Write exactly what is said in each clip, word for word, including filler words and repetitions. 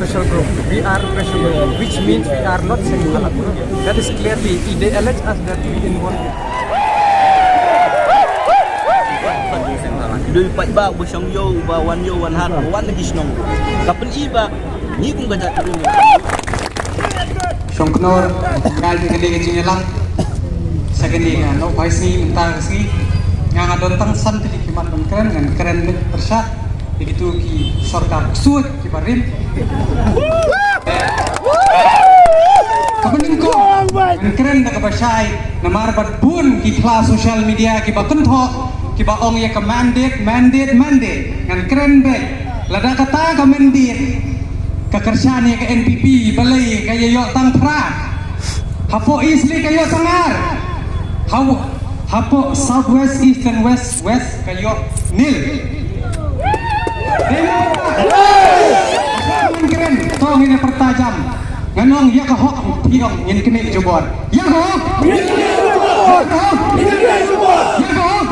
Social group. We are pressure group, which means we are not same color. That is clearly, they allege us that we involve. Dul pat ba, ba shong yo, ba wan yo, wan hat, wan lagi shnong. Kapan iba, ni pun baca turun. Shong Knorr, ngal di kene ke jingyalang. Second day nga no pai sini, mentang sini. Nga nga don tang san tadi kimat ban kren, ngan kren mit persat. Begitu ki sorkar ksut ki barim. Ka banyngkong, ngan kren da kaba shai, namar bad bun ki khla social media ki ba kynthoh, ki ba ong ïa ka mandate, mandate, mandate. Ngan kren bad, lada kata ka mandate ka kyrshan ïa ka N P P, balei ka ïa ïoh tang phra? Hapoh East le ka ïoh tang ar. Haw-, hapoh South West, East and West, West ka ïoh nil. Dei na kata. Ngan kren, to ngin ïa pyrta jam. Ngan ong ïa ka hok phi ong ngin kynnoh jubor. Ïa ka hok. Ïa ka hok. Ïa ka hok.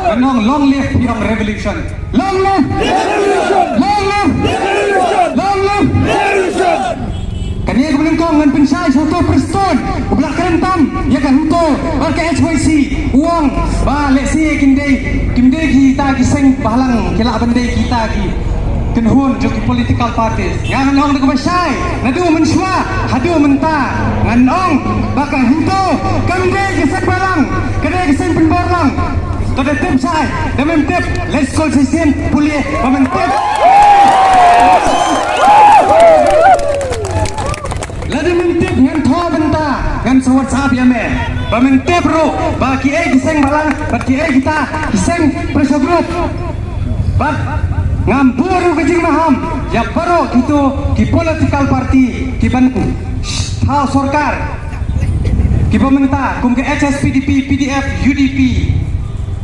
Ngan ong long live phi ong revolution. Long live! Long live! Long live! Kane ka banyngkong ngan pynshai sha uto u Prestone uba la kren tam ïa ka HITO bad ka H Y C, u ong ba lehse kim dei, kim dei kita ki seng bhalang ki lah ban dei kita ki kynhun jong ki political parties. Nga ngan ong da kaba shai naduh mynshuwa haduh mynta, ngan ong ba ka HITO kam dei ka seng bhalang, ka dei ka seng pynbor lang. To da tip shai, da mem tip, let's call session, pule, ba mem tip. Lada mem tip ngan thoh bynta, ngan sa WhatsApp ïa me. Ba mem tip ruh ba kiei ki seng bhalang, ba kiei kita ki seng pressure group. Bad ngam buh ruh ka jingmaham ïa baroh kito ki political party ki ban thaw sorkar, kiba mynta kum ka H S P D P, P D F, U D P,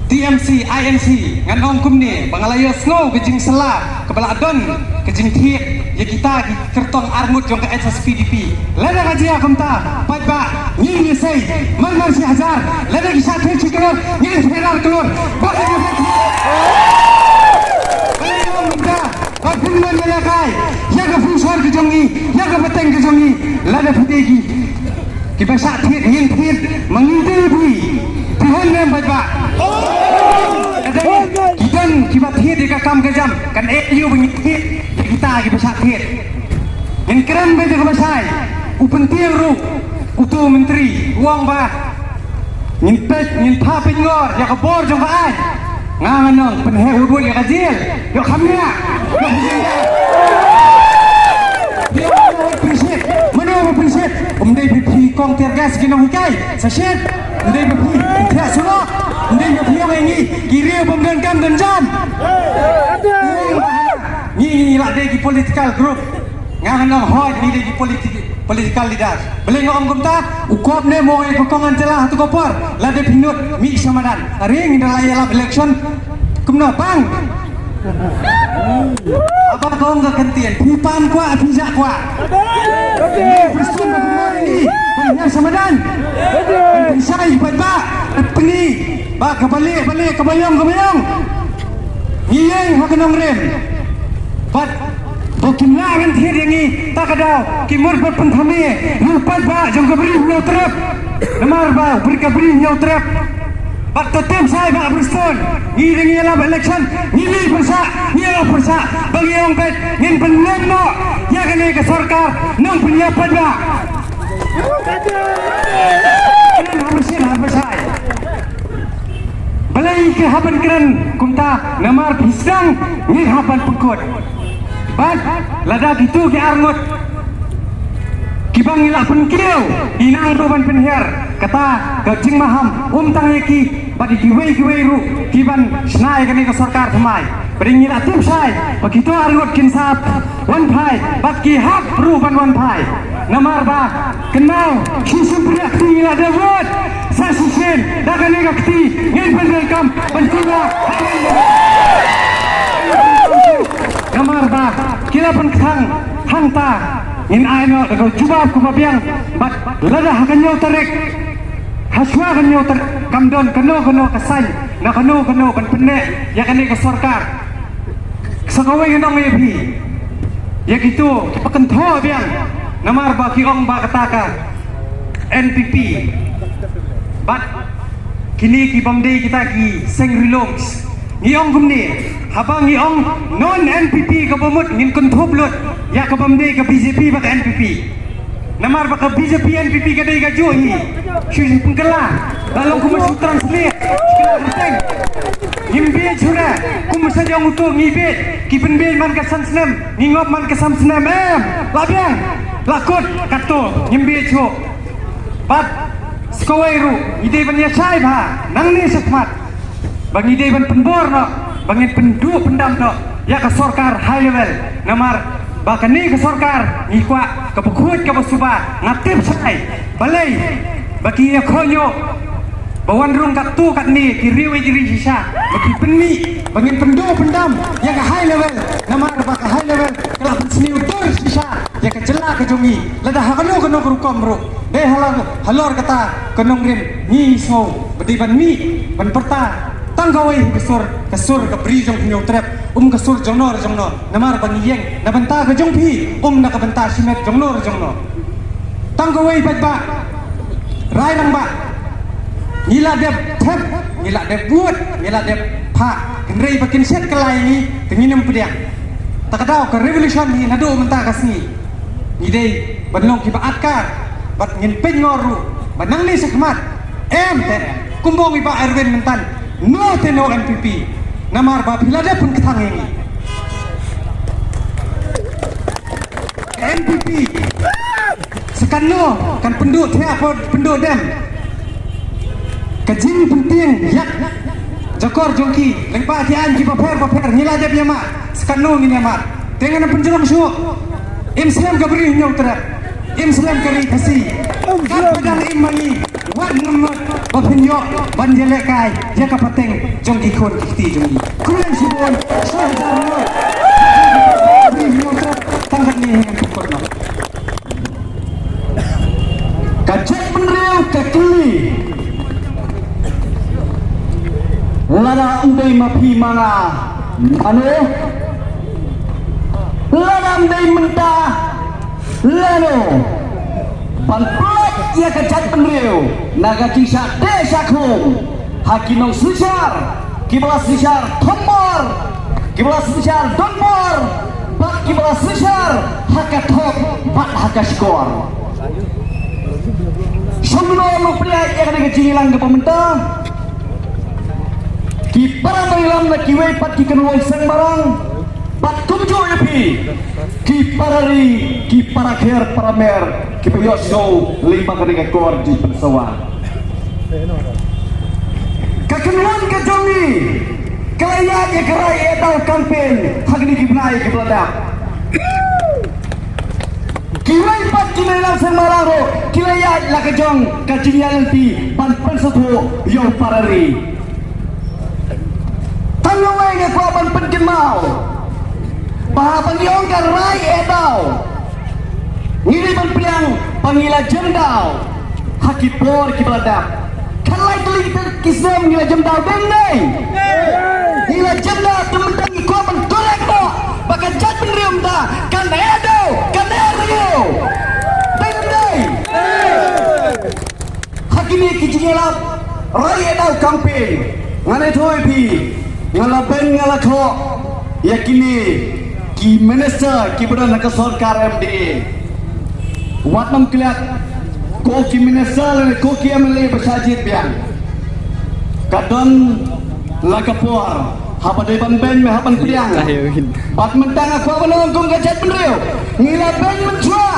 T M C, I N C, ngan ong kumne ba nga la ïohsngew ka jingsylla kaba la don ka jingthied ïa kita ki kyrtong arngut jong ka H S P D P. Lada ka jia kumta, paidbah, ngin ïasei mar mar shi hajar. Lada ki shah thied shi klur, ngin thied ar klur. Ba ka jia kumta, ba pynlong ïa ka, ïa ka future ka jong ngi, ïa ka pateng ka jong ngi. Lada phi dei ki kiba shah thied, ngin thied, ma ngi dei phi. Phi hon ne em paidbah? Lada ki don kiba thied ïa ka kam ka jam, kan eh ïa u ba ngin thied ïa kita kiba shah thied. Ngin kren beit ïa kaba shai. U pyntieng ruh uto u myntri u ong ba ngin peit, ngin phah peit ngor ïa ka bor jong ka aiñ. Nga ngan ong pynheh wut wut ïa ka jel. Ïoh kham ïa. Mano ba pynshit? Um dei ba phi kong tear gas ki nonghikai sa shit. Um dei ba phi thiah surok. Um dei ba phi ong ïa ngi ki riew bym don kam don jam. Ngi, ngi lah dei ki political group. Nga ngan ong hooid ngi dei ki politi-, political leaders. Balei nga ong kumta? U Kop ne mo ïa ka kong Angela ha tu ka por. Lada phi nud mih sha madan. Are ngi da la ïalap election. Kumno bang? Haba ka ong ka kyntien, phi pan kwah, phi jah kwah. Phi sum na phi mari ni, phi hiar sha madan. Phi shai paidbah, phi ni, ba kaba lieh ba lieh, kaba ïong kaba ïong. Ngi ïeng ha ka nongrim. Bad ba kim lah ngan thied ïa ngi, ta ka daw ki mut ba pynthame ïa u paidbah jong ka Bri Hynñiewtrep. Namar ba u Bri, ka Bri Hynñiewtrep. Bad to tip shai Bah Prestone, ngi dang ïalap election, ngi mih pyrshah, ngi ïalap pyrshah, ba ngi ong beit ngin pynlong noh ïa kane ka sorkar nongpynïap paidbah. Kane ha pyrshah, ha pyrshah. Balei ki hap ban kren kumta? Namar phi sdang ngi hap ban pynkut. Bad lada kito ki arngut kiba ngi la pynkiew, ngi nang ruh ban pynhiar. Kata ka jingmaham ym tang ïa ki, bad ïa kiwei kiwei ruh kiban shna ïa kane ka sorkar thymmai. Bad ngi la tip shai ba kito arngut kin sa wan phai, bad ki hap ruh ban wan phai. Namar ba kynmaw, shisien pyrshah kti ngi la dep vote. Sa shisien da kane ka kti ngin pyndonkam ban pyndonkam. Namar ba ki la pynkthang hangta, ngin ai noh da ka jubab kaba biang. Bad lada ha ka hynñiew tarik, ha shuwa ka hynñiew tarik, kam don kano kano ka sign na kano kano ban pynneh ïa kane ka sorkar. Sa kawei ngan ong ïa phi, ïa kito kiba kynthoh biang, namar ba ki ong ba kata ka N P P bad kine kibym dei kita ki seng ri lung. Ngi ong kumne, haba ngi ong non N P P kaba mut, ngin kynthup lut ïa kabym dei ka B J P bad ka N P P. Namar ba ka B J P N P P ka dei kajuh hi. Shu shu pynkylla. La long kumba shu translate. Shu kylla bteng. Ngim bieit shuh re. Kumba sha jong uto ngi bieit. Ki pynbieit man ka san snem, ngi ngop man ka san snem. Em, la biang. La kut, kato. Ngim bieit shuh. Bad sa kawei ruh, ngi dei ban ïa shai bha nangne shakhmat ba ngi dei ban pynbor noh, ba ngin pynduh pyndam noh ïa ka sorkar high level. Namar ba kane ka sorkar ngi kwah kaba khuid kaba suba. Nga tip shai balei ba ki ïa khot ïoh ba wan rung katto katne ki riew ïa ki ri shisha, ba ki pynmih ba ngin pynduh pyndam ïa ka high level. Namar ba ka high level ka la pynsniew dur shisha ïa ka jylla ka jong ngi. Lada ha kano kano ka rukom ruh, dei halor, halor kata ka nongrim, ngi sngew ba dei ban mih ban pyrta tang kawei ka sur, ka sur ka Bri jong Hynñiewtrep, um ka sur jong no re jong no. Namar ba ngi ïeng na bynta ka jong phi, um na ka bynta shimet jong no re jong no. Tang kawei paidbah, rai rangbah, ngi la dep thep, ngi la dep bud, ngi la dep phah, hynrei ba kin shet kylla ïa ngi te ngin ym pdiang. Ta ka daw ka revolution hi naduh mynta ka sngi. Ngi dei ban long kiba atkar bad ngin pynngor ruh ba nangne shakhmat, em te em, kumba ong i Bah Erwin mynta, no te no N P P. Namar ba phi la dep pynkthang ïa ngi. N P P sa katno kan pynduh thiah, pynduh dem. Ka jingpyntieng ïa ka jakor jong ki lyngba ki aiñ kiba pher ba pher, ngi la dep ïa mad. Sa katno ngin ïa mad? Te ngan pynjrong shuh. Im slem ka Bri Hynñiewtrep, im slem ka ri Khasi. Katba dang im ma ngi, wat ngam nud ba phin ïoh ban ïalehkai ïa ka pateng jong ki khun ki kti jong ngi. Khublei shibun. Sha hajar nguh. Bri Hynñiewtrep, tang katne hi ngan pynkut noh. Ka jaitbynriew ka kylli, lada ym dei ma phi ma nga, mano? Lada ym dei mynta, lano? Ban pynlait ïa ka jaitbynriew na ka jingshah teh shah khum ha ki nongsynshar kiba la synshar thombor, kiba la synshar donbor, bad kiba la synshar ha ka thok bad ha ka shkor. Shong noh, nongpynïaid ïa kane ka jingïalang kaba mynta. Ki para nongïalam na kiwei pat ki kynhun seng marang, bad kumjuh ïa phi ki para ri, ki para kher para mer kiba ïohsngew lyngba kane ka kor jingpynsawa. Ka kynhun ka jong ngi ka la ïaid ïa ka Rai Eh Daw campaign ha kine ki bnai kiba la dep. Kiwei pat ki nongïalam seng marang ruh ki la ïaid la ka jong ka jingïaid lynti ban pynsngewthuh ïa u para ri. Tang kawei nga kwah ban pynkynmaw ba haba ngi ong ka Rai Eh Daw, ngi dei ban pdiang ba ngi la jem daw ha ki por kiba la dep. Khatlai tylli ki snem ngi la jem daw, dei ne em dei? Ngi la jem daw, te mynta ngi kwah ban correct noh ba ka jaitbynriew mynta kan eh daw, kan eh riew. Dei ne em dei? Ha kine ki jingïalap Rai Eh Daw campaign, ngan ïathuh ïa phi, nga la beiñ nga la khoh ïa kine ki minister kiba don ha ka sorkar M D A. Wat nym klet, ko ki minister lane ko ki M L A ba shah jied biang. Ka don la ka por haba dei ban beiñ me hap ban pdiang. Bad mynta nga kwah ban ong kum ka jaitbynriew, ngi la beiñ mynshuwa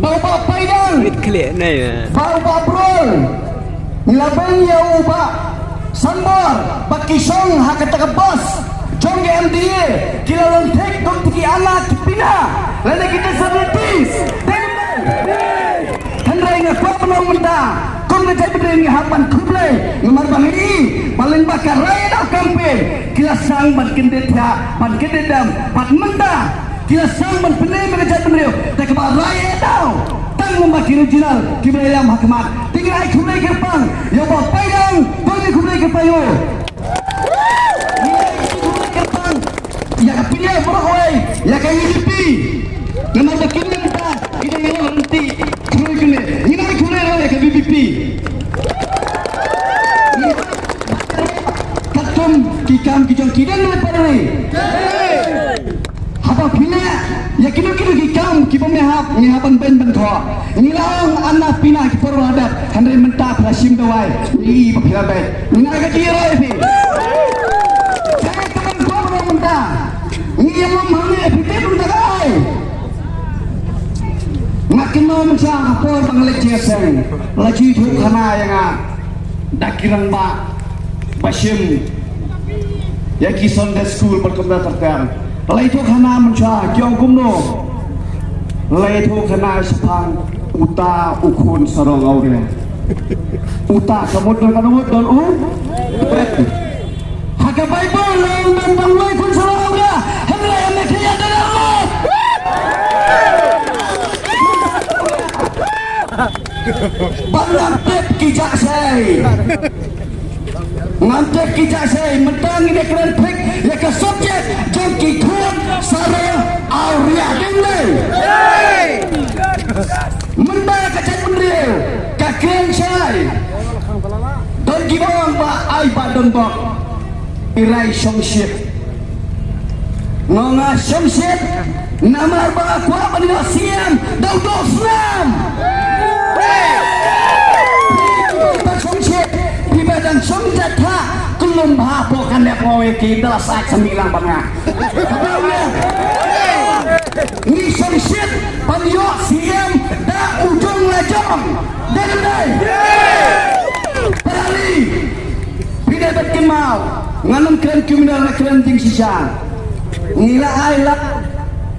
ba u Bah Paidang, ba u Bah Brol, ngi la beiñ ïa u Bah Sanbor, ba ki shong ha kata ka bus jong ka M D A, ki la long thik kum ki anak ki pina lane ki disabilities. Dei ne em dei? Hynrei nga kwah ban ong mynta, kum ka jaitbynriew ngi hap ban khublei namar ba ngi i ba lyngba ka Rai Eh Daw campaign ki la sdang ban kyndit thiah, ban kyndit dem, bad mynta ki la sdang ban pyni ïa ka jaitbynriew da kaba Rai Eh Daw. Tang namar ki regional kiba la ïalam ha khmat. Te ngin ai khublei kyrpang ïa u Bah Paidang, to ngin ai khublei kyrpang ïa u. Ngin ai khublei kyrpang ïa ka Ïa, baroh kawei, ïa ka U D P. Namar ba kine mynta ki dang ïaleh lynti. Khublei kine. Ngi nang khublei ruh ïa ka V P P. Katkum ki kam ki jong ki, dang ne para ri. Haba phi leh ïa kino kino ki kam kiba ym hap, ngi hap ban beiñ ban thoh. Ngi la ong ana pina ki por ba la dep, hynrei mynta phi la shim dawai, ngi i ba phi la beiñ. Ngi na ka jingïaroh ïa phi. Kaei kaba ngi kwah ban ong mynta? Ngi ïalum hangne phi tip mynta kaei? Nga kynmaw mynta ka por ba nga leit jingïaseng, la ju ïathuh khana ïa nga da ki rangbah ba shim ïa ki Sunday school bad kumta ter ter. La ïathuh khana mynta ki ong kumno? La ïathuh khana shaphang uta u khun sarong awria. Uta ka mut don, ka mut don u. Ha ka Baibl la ong don tang uwei u khun sarong awria. Hynrei ha Meghalaya don arngut. Bad ngan tip ki jakhsai. Ngan tip ki jakhsai, mynta ngin ïa kren phik ïa ka subject jong ki khun sarong awria, dei ne em? Mynta ka jaitbynriew ka kren shai. Don kiba ong ba ai ba don bok, i rai shongshit. Nga nga shongshit namar ba nga kwah ban ïoh C M da u doh snam. Phi ba shongshit, phi ba dang shong jat ha, khlem bha pok kan dep ngoi ki da la sah samilang ban nga. Ngi shongshit ban ïoh C M da u jong la jong. Dei ne em? Para ri. Phi dei ban kynmaw, ngan ym kren kumno, nga kren jingshisha. Ngi la ai lad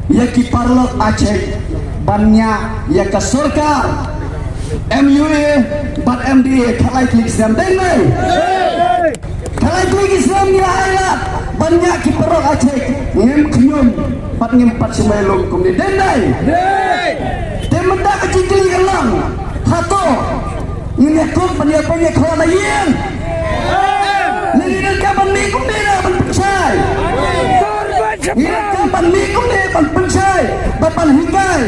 ïa ki paralok Achik ban ñiah ïa ka sorkar M U A bad M D A khatlai tylli ki snem, dei ne em? Khatlai tylli ki snem ngi la ai lad ban ñiah ki paralok Achik, ngim khñium bad ngim pat shim ïalum kumne, dei ne em? Te mynta ka jingkylli ka long, hato ngin ïakhun ban ïa pynïakhun na ïing? Ngi donkam ban mih kumne ban pynshai. Ngi donkam ban mih kumne ban pynshai, ban, ban hikai.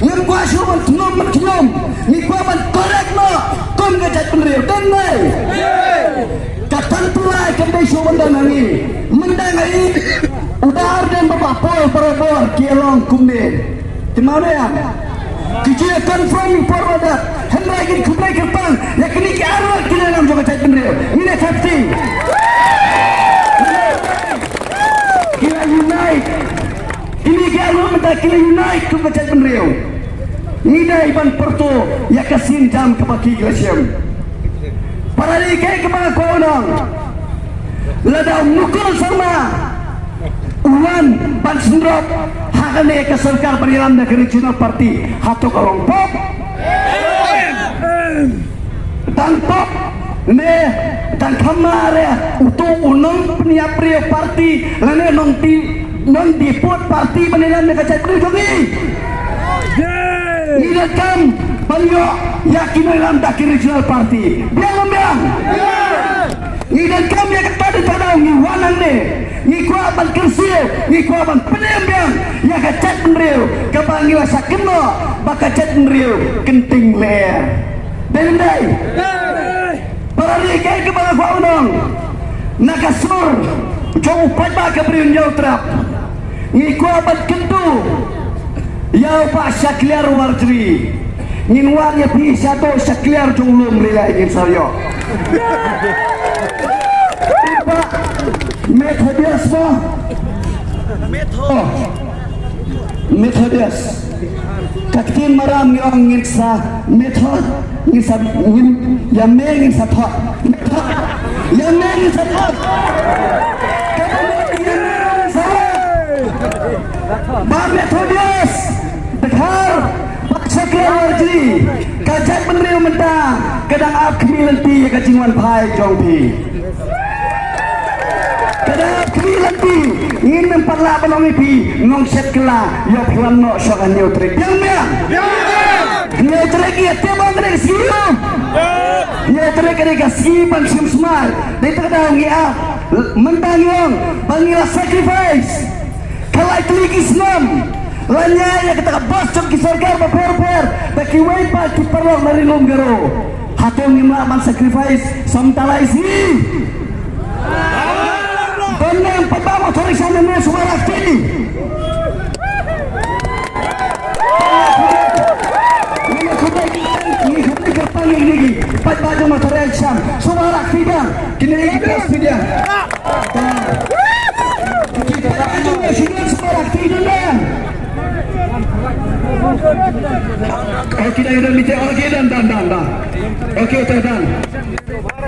Ngim kwah shuh ban thnum ban khñium. Ngi kwah ban correct noh kum ka jaitbynriew, dei ne em? Ka tang pura kam dei shuh ban don ha ngi. Mynta nga i u da ar dien ba ba poi barabor ki long kumne. Te ma ne em? Ki ju confront por ba dap. Hynrei ngin khublei kyrpang ïa kine ki arngut ki nongïalam jong ka jaitbynriew. Ngin ïa thap ti. Ki la unite. Kine ki arngut mynta ki la unite kum ka jaitbynriew. Ngi dei ban pyrto ïa ka sienjam kaba ki la shim. Para ri, kaei kaba nga kwah ban ong. Lada u Mukul Sangma u wan ban sngewthuh ha kane ka sorkar ban ïalam da ka regional party, hato ka long pop? Dang pop ne dang kham ma re uto u nongpynïap briew party lane nongdie, nongdie pud party ban ïalam da ka jaitbynriew jong ngi? Ngi donkam ban ïoh ïa ki nongïalam da ki regional party. Biang ym biang? Ngi donkam ïa kata, dei tang ngi wan hangne. Ngi kwah ban kyrsiew, ngi kwah ban pynim biang ïa ka jaitbynriew kaba ngi la shah kynnoh ba ka jaitbynriew kynting lyer. Dei ne em dei? Para ri, kaei kaba nga kwah ban ong. Na ka sur jong u paidbah ka Bri u Hynñiewtrep, trap. Ngi kwah ban kyntu ïa u Bah Shakliar Warjri. Ngin wan ïa phi shato Shakliar jong u lum ri lai ngin sa ïoh. Bah Methodius mo. Oh. Methodius. Ka ktien Maram ngi ong ngin sa method, ngin sa, ngin, ïa me ngin sa thot. Method. Ïa me ngin sa thot. Kata me ïa me ngin sa. Bah Methodius Dkhar, Bah Shakliar Warjri, ka jaitbynriew mynta ka dang ap khmih lynti ïa ka jingwan phai jong phi. Ka dang ap khmih lynti, ngin ym pat lah ban ong ïa phi, nongshet kylla, ïoh phi wan noh sha ka Hynñiewtrep. Biang biang. Hynñiewtrep ngi ïa tip ong ka dei ka sngi. Hynñiewtrep ka dei ka sngi ban shim smai. Dei ta ka daw ngi ap. Mynta ngi ong ba ngi la sacrifice. Ka lai tylli ki snem la ñiah ïa kata ka bos jong ki sorkar bapher bapher da kiwei pat ki paralok na Ri Lum Garo. Hato ngim lah ban sacrifice sa mynta lai sngi? Don ne em paidbah motor rickshaw ne em, suba rakhe? Ngi khublei, ngi khublei kyrpang ïa kine ki paidbah jong motor rickshaw, suba rakhe biang. Kine ki bos biang. Ki paidbah jong ngi, suba rakhe biang. Okay, done, done, done, done. Okay, done, done.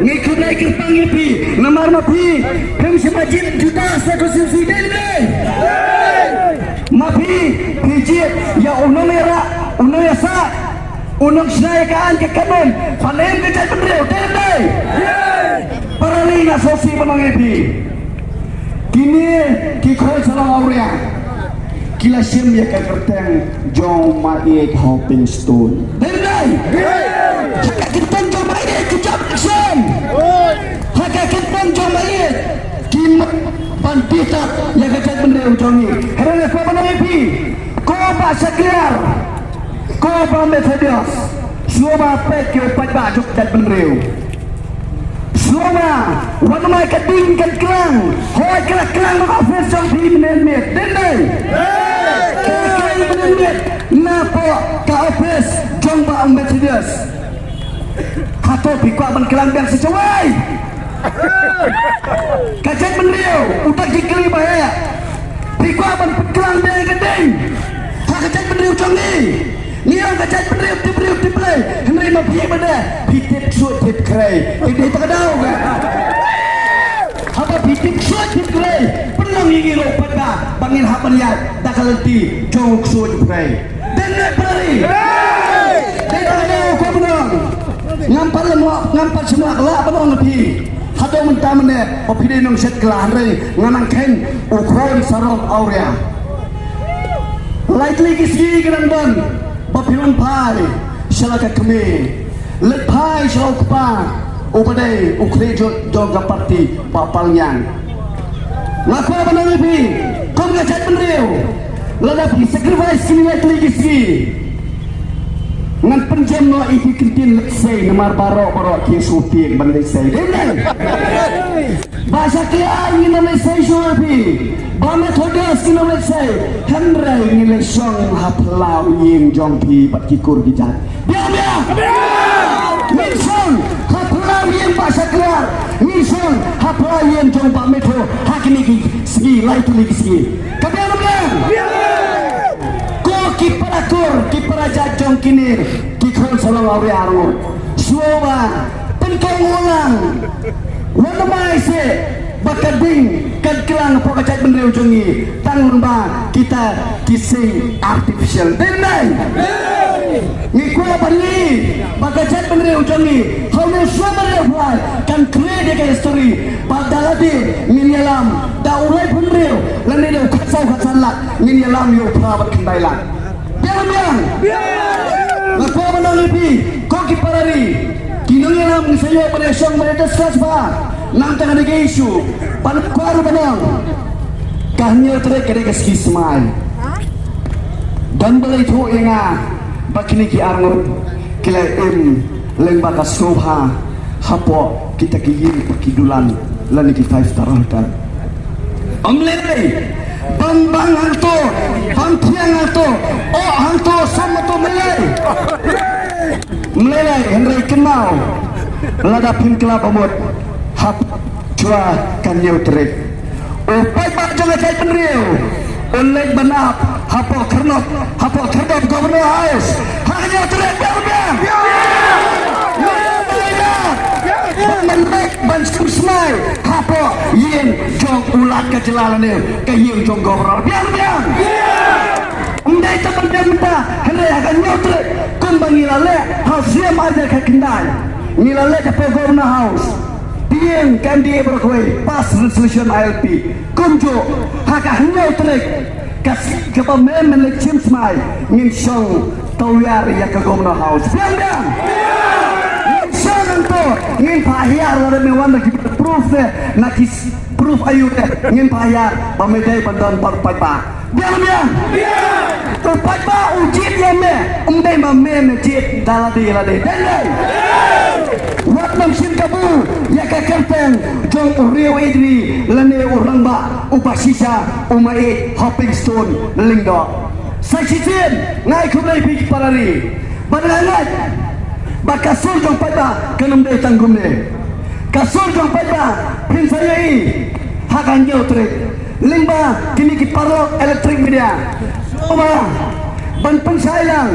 Ngi khublei kyrpang ïa phi, namar ma phi phim shym la jied juda sa constituency, dei ne em? Ma phi, phi jied ïa u nongïarap, u nongïasah, u nongshna ïa ka aiñ ka kanun ban im ka jaitbynriew, dei ne em? Para ri, nga sngewsih ban ong ïa phi, kine ki khun sawdong awria ki la shim ïa ka kyrteng jong Maieit Hoping Stone. Dei ne em? Ha ka kyrteng jong Maieit ki jop election. Ha ka kyrteng jong Maieit ki mut ban bitar ïa ka jaitbynriew jong ngi. Hynrei nga kwah ban ong ïa phi, ko Bah Shakliar, ko Bah Methodius, shuwa ba peit ki paidbah jong ka jaitbynriew. Shuwa ba wan mai ka ding ka klang, hooid ka la klang na ka office jong phi mynne mynmiet, dei ne em? Ka la klang mynne mynmiet napoh ka office jong Bah Methodius. Hato phi kwah ban klang biang sa shawei? Ka jaitbynriew, uta ki kylli ba heh. Phi kwah ban pynklang biang ïa ka ding ha ka jaitbynriew jong ngi? Ngi ong ka jaitbynriew tip briew tip Blei, hynrei ma phi ba dei phi tip ksuid tip khrei. Tip dei ta ka daw ka. Haba phi tip ksuid tip khrei, pynlong ïa ngi ruh pat ba, ba ngin hap ban ïaid da ka lynti jong u ksuid u khrei. Dei ne em para ri? Dei ta ka daw ko bnong. Ngam pat lem, ngam pat sngewlah ban ong na phi. Hato mynta mynne ba phi dei nongshet kylla, hynrei nga nang kheiñ u khun sawdong awria. Lai tylli ki sngi ki nang don ba phi wan phai sha la ka kmie, leit phai sha la u kpa uba dei u khlieh jong ka party, Bah Palniang. Nga kwah ban ong ïa phi kum ka jaitbynriew, lada phi sacrifice kine lai tylli ki sngi, ngan pynjem noh ïa ki kyntien lehse namar baroh baroh ki sngewthuh ban lehse. Dei ne em? Bah Shakliar, ngin ym lehse shuh ïa phi. Bah Methodius, ngin ym lehse. Hynrei ngin leit shong ha phyllaw ïing jong phi bad ki kur ki jait. Biang, biang. Ngin shong ha phyllaw ïing Bah Shakliar, ngin shong ha phyllaw ïing jong Bah Metho ha kine ki sngi, lai tylli ki sngi. Ka biang, biang. Ko ki para kur, ki para jait jong kine ki khun sawdong awria arngut, shuwa ba pynkong u lang, wat nym ai seh ba ka ding kan klang hapoh ka jaitbynriew jong ngi tang lyngba kita ki sing artificial. Dei ne em? Ngi kwah ban ïohi ba ka jaitbynriew jong ngi ha une u snem ba hynriew phra kan create ïa ka history ba da lade ngin ïalam da u laiphew hynriew lane da u khatsaw khatsan lak, ngin ïalam ïa u phra bad khyndai lak. Biang, biang. Nga kwah ban ong ïa phi ko ki para ri, ki nongïalam, ngi sa ïoh ban ïashong ban discuss bha nangta kane ka issue. Bad nga kwah ruh ban ong, ka hynñiew tarik ka dei ka sngi smai. Don ba la ïathuh ïa nga ba kine ki arngut ki la im lyngba ka sngewbha hapoh kita ki ïing ki dulan lane ki five star hotel. Ym lei lei ban bang hangto, ban thiang hangto, oh hangto, sam hangto, ym lei lei. Ym lei lei, hynrei kynmaw, lada phim kylla ba mut, hap shuwa ka hynñiew tarik, u paidbah jong ka jaitbynriew un leit ban ap hapoh khyrdop, hapoh khyrdop Governor House ha ka hynñiew tarik. Biang, biang. Ban leit ban sum smai hapoh ïing jong u Lat ka jylla lane ka ïing jong Governor. Biang, biang. Ym dei tang ban biang mynta, hynrei ha ka hynñiew tarik kumba ngi la leh ha u snem ar hajar khatkhyndai, ngi la leit hapoh Governor House, pdiang ka M D A baroh kawei, pass resolution I L P. Kumjuh ha ka hynñiew tarik, ka sngi kaba mem, men leit shim smai, ngin shong tawiar ïa ka Governor House. Biang, biang. Ngin shong hangto, ngin phah hiar lada me wan da ki proof ne na ki proof aïu te, ngin phah hiar ba me dei ban don bor paidbah. Biang biang. U paidbah u jied ïa me, um dei ma me me jied da lade lade. Dei dei. Wat nang shim kabu ïa ka kyrteng jong u Riewidri lane u rangbah uba shisha u Maieit Hoping Stone Lyngdoh. Sa shisien nga ai khublei phi ki para ri. Bad nga ngeit ba ka sur jong paidbah kan ym dei tang kumne. Ka sur jong paidbah phin sa ïohi ha ka hynñiew tarik lyngba kine ki paralok electronic media. Uba ban pynshai lang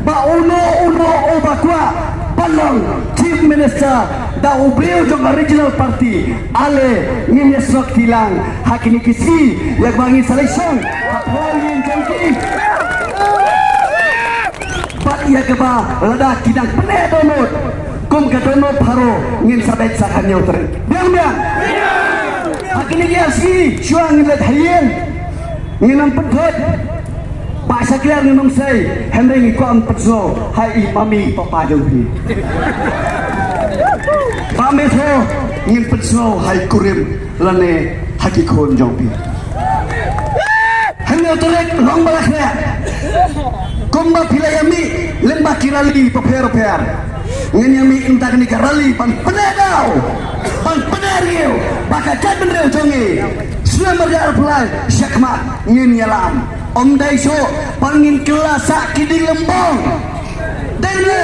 ba uno uno uba kwah ban long Chief Minister da u briew jong ka regional party, ale ngin ïa snoh kti lang ha kine ki sngi ïa kaba ngin sa leit shong ha phareng jong ki. Bad ïa kaba lada ki dang pyneh dohnud kum ka dohnud pharo ngin sa beit sa ka hynñiew tarik. Biang biang. Ha kine ki ar sngi shuwa ngin leit ha ïing. Ngin ym pynthoit. Ba shakliar ngin ym sei. Hynrei ngi kwah ban pynsngew ha i mami i papa jong phi. Ba me tho ngin pynsngew ha i kurim lane ha ki khun jong phi. Hynñiew tarik long ba la khreh. Kumba phi la ïa mih lyngba ki rally bapher bapher. Ngin ïa mih mynta kane ka rally ban pyneh daw, ban pyneh rngiew ba ka jaitbynriew jong ngi snem ar hajar arphew lai shakhmat ngin ïalam. Ym dei shuh ba ngin kylla sah ki dieng lymbong. Dei ne?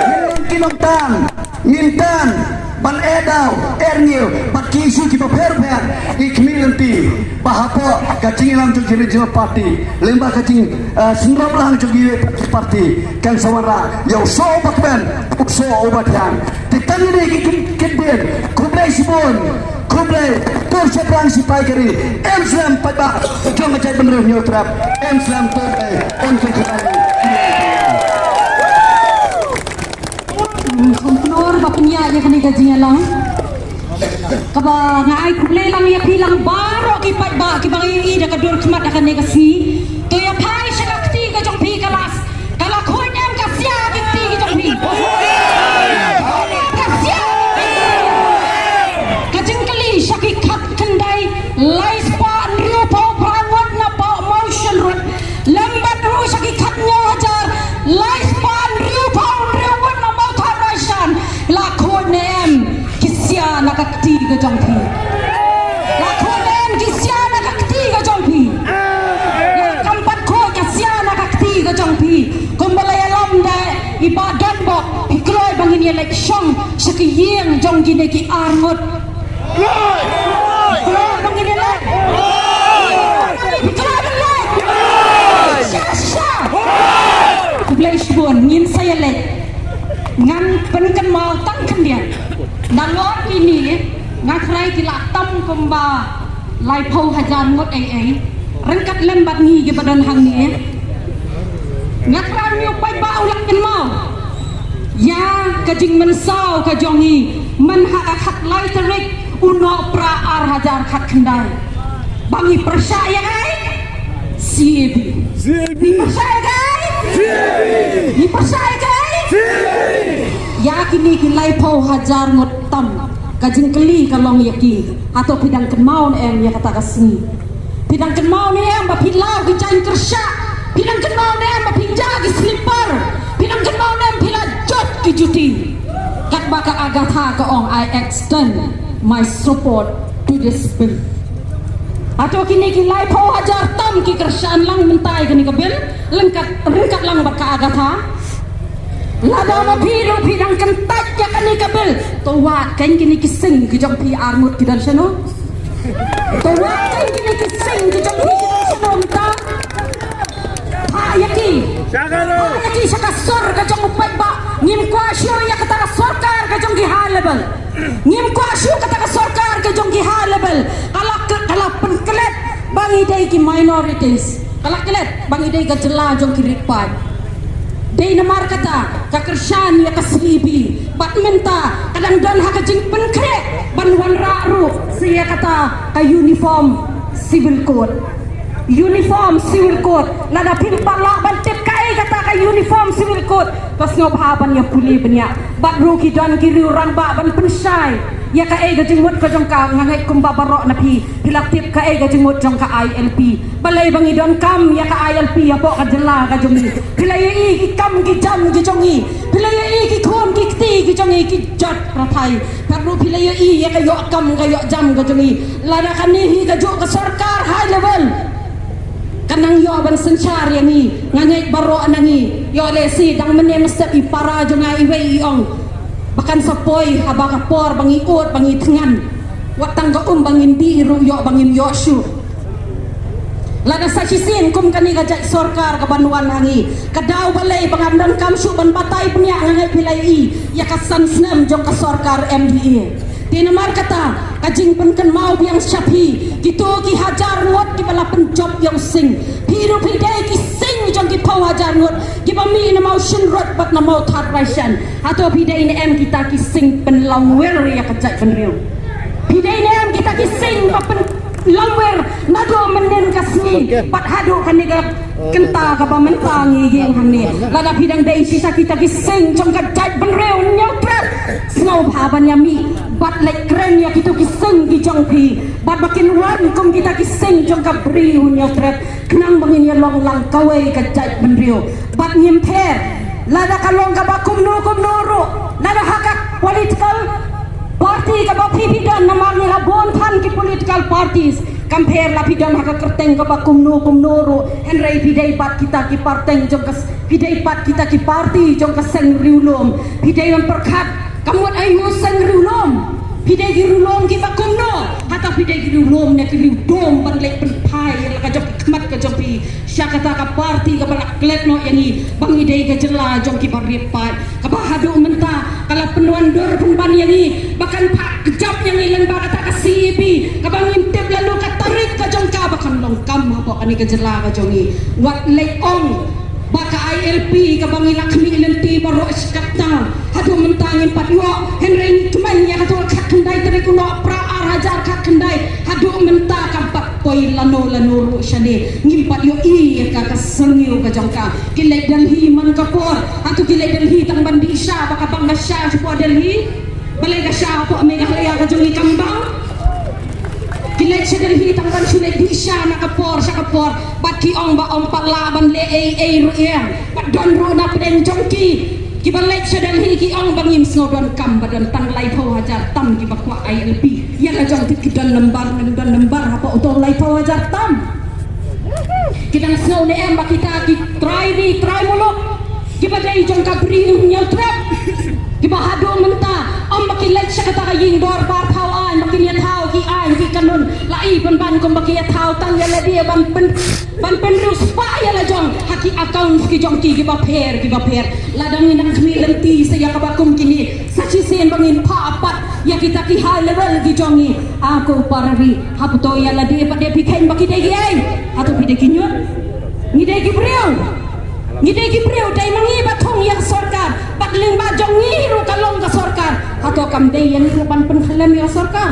Ngin long ki nongtan. Ngin tan ban eh daw, eh rngiew bad ki issue kiba pher pher. I khmih lynti ba hapoh ka jingïalam jong ki regional party lyngba ka jing, eh, synrop lang jong kiwei pat ki party kan sa wanrah ïa u soh uba kmen, u soh uba thiang. Te tang ine ki kin, kin dien. Khublei shibun. Khublei. Tur shaphrang shipai ka ri. Em slem paidbah jong ka jaitbynriew Hynñiewtrep. Em slem tur. Em slem. Khublei ba pynïaid ïa kane ka jingïalang. Kaba nga ai khublei lang ïa phi lang baroh ki paidbah kiba ngi ïohi da ka dur khmat ha kane ka sngi. To ïa phai sha ka kti ka jong phi ka la, ka la khuid em ka sia ki kti ka jong phi. Ka sia. Ka jingkylli sha ki khatkhyndai lai spah hynriewphew phra ngut na Mawshynrut. Lem bad ruh sha ki khathynñiew hajar lai spah hynriewphew hynriew ngut na Mawthadraishan. La khuid ne em ki sia na ka kti ka jong phi? La khuid ne em ki sia na ka kti ka jong phi? La kam pat khuid ka sia na ka kti ka jong phi. Kumba la ïalam da i Bah Donbok, phi kloi ba ngin ïa leit shong sha ki ïing jong kine ki ar ngut. Kloi ba ngin ïa leit. Phi kloi ban leit. Sha, sha. Khublei shibun, ngin sa ïa leit. Ngan pynkynmaw tang khyndiat. Nalor kine nga khrei ki la tam kumba laiphew hajar ngut ei ei. Ryngkat lem bad ngi kiba don hangne. Nga kren ïa u paidbah u la kynmaw ïa ka jingmynsaw ka jong ngi man ha ka khatlai tarik u Nohprah ar hajar khatkhyndai. Ba ngi pyrshah ïa kaei? C A B. C A B. Ngi pyrshah ïa kaei? C A B. Ngi pyrshah ïa kaei? C A B. Ïa kine ki laiphew hajar ngut tam. Ka jingkylli ka long ïa ki, hato phi dang kynmaw ne em ïa kata ka sngi? Phi dang kynmaw ne em ba phi law ki jaiñ kyrshah? Phi dang kynmaw ne em ba phi jah ki slipper? Phi dang kynmaw ne em phi la jot ki juti? Katba ka Agatha ka ong, "I extend my support to this bill." Hato kine ki laiphew hajar tam ki kyrshan lang mynta ïa kane ka bill ryngkat, ryngkat lang bad ka Agatha? Lada ma phi ruh phi dang kyntait ïa kane ka bill, to wad kein kine ki sing ki jong phi ar ngut ki don shano? To wad kein kine ki sing ki jong phi ki don shano mynta? Phah ïa ki. Phah ïa ki sha ka sur ka jong u paidbah. Ngim kwah shuh ïa kata ka sorkar ka jong ki high level. Ngim kwah shuh kata ka sorkar ka jong ki high level. Ka la, ka la pynklet ba ngi dei ki minorities. Ka la klet ba ngi dei ka jylla jong ki riewpaid. Dei namar kata ka kyrshan ïa ka C A B. Bad mynta ka dang don ha ka jingpynkhreh ban wanrah ruh sa ïa kata ka Uniform Civil Code. Uniform Civil Code. Lada phim pat lah ban tip kaei kata ka Uniform Civil Code, to sngewbha ban ïa pule bniah. Bad ruh ki don ki riew rangbah ban pynshai. Ïa kaei ka jingmut ka jong ka, nga ngeit kumba baroh na phi phi la tip kaei ka jingmut jong ka I L P. Balei ba ngi donkam ïa ka I L P hapoh ka jylla ka jong ngi? Phi la ïohi ki kam ki jam ki jong ngi, phi la ïohi ki khun ki kti ki jong ngi ki jot rathai. Pat ruh phi la ïohi ïa ka ïoh kam ka ïoh jam ka jong ngi. Lada kane hi ka juh ka sorkar high level, kan nang ïoh ban synshar ïa ngi. Nga ngeit baroh na ngi, ïoh lehse dang mynne mynstep i para jong nga iwei i ong ba kan sa poi haba ka por ba ngi ud ba ngi thngan. Wat tang ka um ba ngin dih ruh ïoh ba ngim ïoh shuh. Lada sa shisien kum kane ka jait sorkar ka ban wan ha ngi, ka daw balei ba ngan donkam shuh ban batai bniah? Nga ngeit phi la ïohi ïa ka san snem jong ka sorkar M D A. Te namar kata ka jingpynkynmaw biang sha phi, kito ki hajar ngut kiba la pynjop ïa u sing, phi ruh phi dei ki sing jong ki phew hajar ngut kiba mih na Mawshynrut bad na Mawthadraishan. Hato phi dei ne em kita ki sing pynlongwer ïa ka jaitbynriew? Phi dei ne em kita ki sing ba pynlongwer naduh mynnin ka sngi bad haduh kane ka kynta kaba mynta ngi ïeng hangne? Lada phi dang dei shisha kita ki seng jong ka jaitbynriew Hynñiewtrep, sngewbha ban ïa mih bad leit kren ïa kito ki seng ki jong phi bad ba kin wan kum kita ki seng jong ka Bri Hynñiewtrep, khnang ba ngin ïa long lang kawei ka jaitbynriew. Bad ngim pher lada ka long kaba kumno kumno ruh, lada ha ka political party kaba phi phi don, namar ngi la bun than ki political parties. Kam pher la phi don ha ka kyrteng kaba kumno kumno ruh, hynrei phi dei pat kita ki party jong ka, phi dei pat kita ki party jong ka seng riewlum. Phi dei ban pyrkhat ka mut aiu seng riewlum? Phi dei ki riewlum kiba kumno? Hato phi dei ki riewlum ne ki riewdum ban leit pynphai ïa la ka jong ka khmat ka jong phi sha kata ka party kaba la klet noh ïa ngi ba ngi dei ka jylla jong kiba rit paid, kaba haduh mynta ka la pynwandur pynban ïa ngi ba kan phah kjap ïa ngi lyngba kata ka C A P kaba ngim tip lano ka tarik ka jong ka ba kan long kam hapoh kane ka jylla ka jong ngi. Wat leit ong ba ka I L P kaba ngi la khmih lynti baroh shi katta haduh mynta ngim pat ïoh, hynrei ngi kmen ïa kato ka khatkhyndai tarik u Nohprah ar hajar khatkhyndai, haduh mynta kam pat poi lano lano ruh shane. Ngim pat ïohi ïa ka, ka syrngiew ka jong ka. Ki leit Delhi man ka por, hato ki leit Delhi tang ban dih sha ba ka bang ka sha shapoh Delhi? Balei ka sha hapoh Meghalaya ka jong ngi kam bang? Ki leit sha Delhi tang ban shu leit dih sha na ka por sha ka por bad ki ong ba ym pat lah ban leh ei ei ruh ïa, bad don ruh na pdeng jong ki kiba leit sha Delhi ki ong ba ngim sngew donkam, ba don tang laiphew hajar tam kiba kwah I L P. Ïa la jong ki don nambar, don nambar hapoh uto laiphew hajar tam. Ki dang sngew ne em ba kita ki trai ri trai muluk kiba dei jong ka Bri Hynñiewtrep, kiba haduh mynta ym ba ki leit sha kata ka ïing dorbar thaw aiñ ba kin ïa thaw ki aiñ ki kanun, la i pynban kum ba ki ïa thaw tang ïa lade ban pyn, ban pynriewspah ïa la jong ha ki account ki jong ki kiba pher kiba pher. Lada ngin nang khmih lynti sa ïa kaba kum kine, sa shisien ba ngin phah pat ïa kita ki high level ki jong ngi. A ko para ri, hato ïa lade pat de phi kheiñ ba ki dei ki ei? Hato phi dei ki ñiut? Ngi dei ki briew. Ngi dei ki briew, dei ma ngi ba thung ïa ka sorkar bad lyngba jong ngi ruh ka long ka sorkar. Hato kam dei ïa ngi ruh ban pynkhyllem ïa ka sorkar?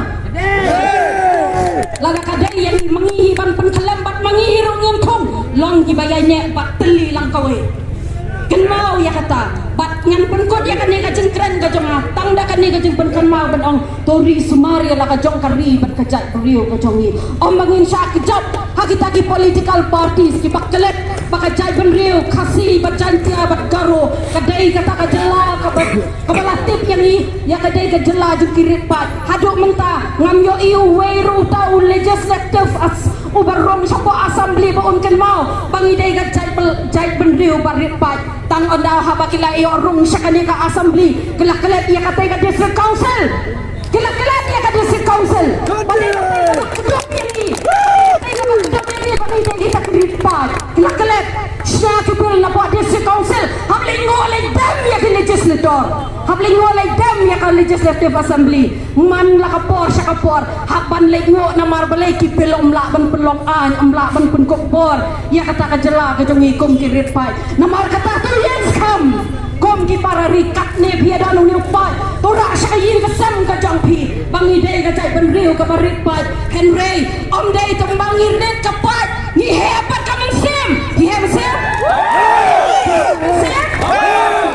Lada ka dei ïa ngi ma ngi ban pynkhyllem bad ma ngi ruh ngin thung, long kiba ïaineh bad tylli lang kawei. Kynmaw ïa kata bad ngan pynkut ïa kane ka jingkren ka jong nga tang da kane ka jingpynkynmaw ban ong, to ri sumar ïa la ka jong ka ri bad ka jaitbynriew ka jong ngi. Ym ba ngin shah kjop ha kita ki political parties kiba klet ba ka jaitbynriew Khasi bad Jaiñtia bad Garo ka dei kata ka jylla kaba, kaba la tip ïa ngi ïa ka dei ka jylla jong ki rit paid. Haduh mynta ngam ïohi uwei ruh uta u legislative as, uba rung shapoh assembly ba un kynmaw ba ngi dei ka jait, jaitbynriew ba rit paid. Tang ynda haba ki la ïoh rung sha kane ka assembly ki la klet ïa katei ka district council. Ki la klet ïa ka district council. Ba dei katei kaba kdup ïa ngi. Katei kaba kdup ïa ngi ba ngi dei kita ki rit paid. Ki la klet. Shna ki bill napoh district council. Hap leit nguh leit dem ïa ki legislator. Hap leit nguh leit dem ïa ka legislative assembly. Man la ka por sha ka por hap ban leit nguh namar balei ki bill ym lah ban pynlong aiñ, ym lah ban pynkup bor ïa kata ka jylla ka jong ngi kum ki rit paid. Namar kata to ïeng skhem kum ki para ri, katne phi ïadon une u paid, to rah sha ka ïing ka sem ka jong phi ba ngi dei ka jaitbynriew kaba rit paid. Hynrei ym dei tang ba ngi rit ka paid, ngi heh pat ka mynsiem. Ngi heh mynsiem?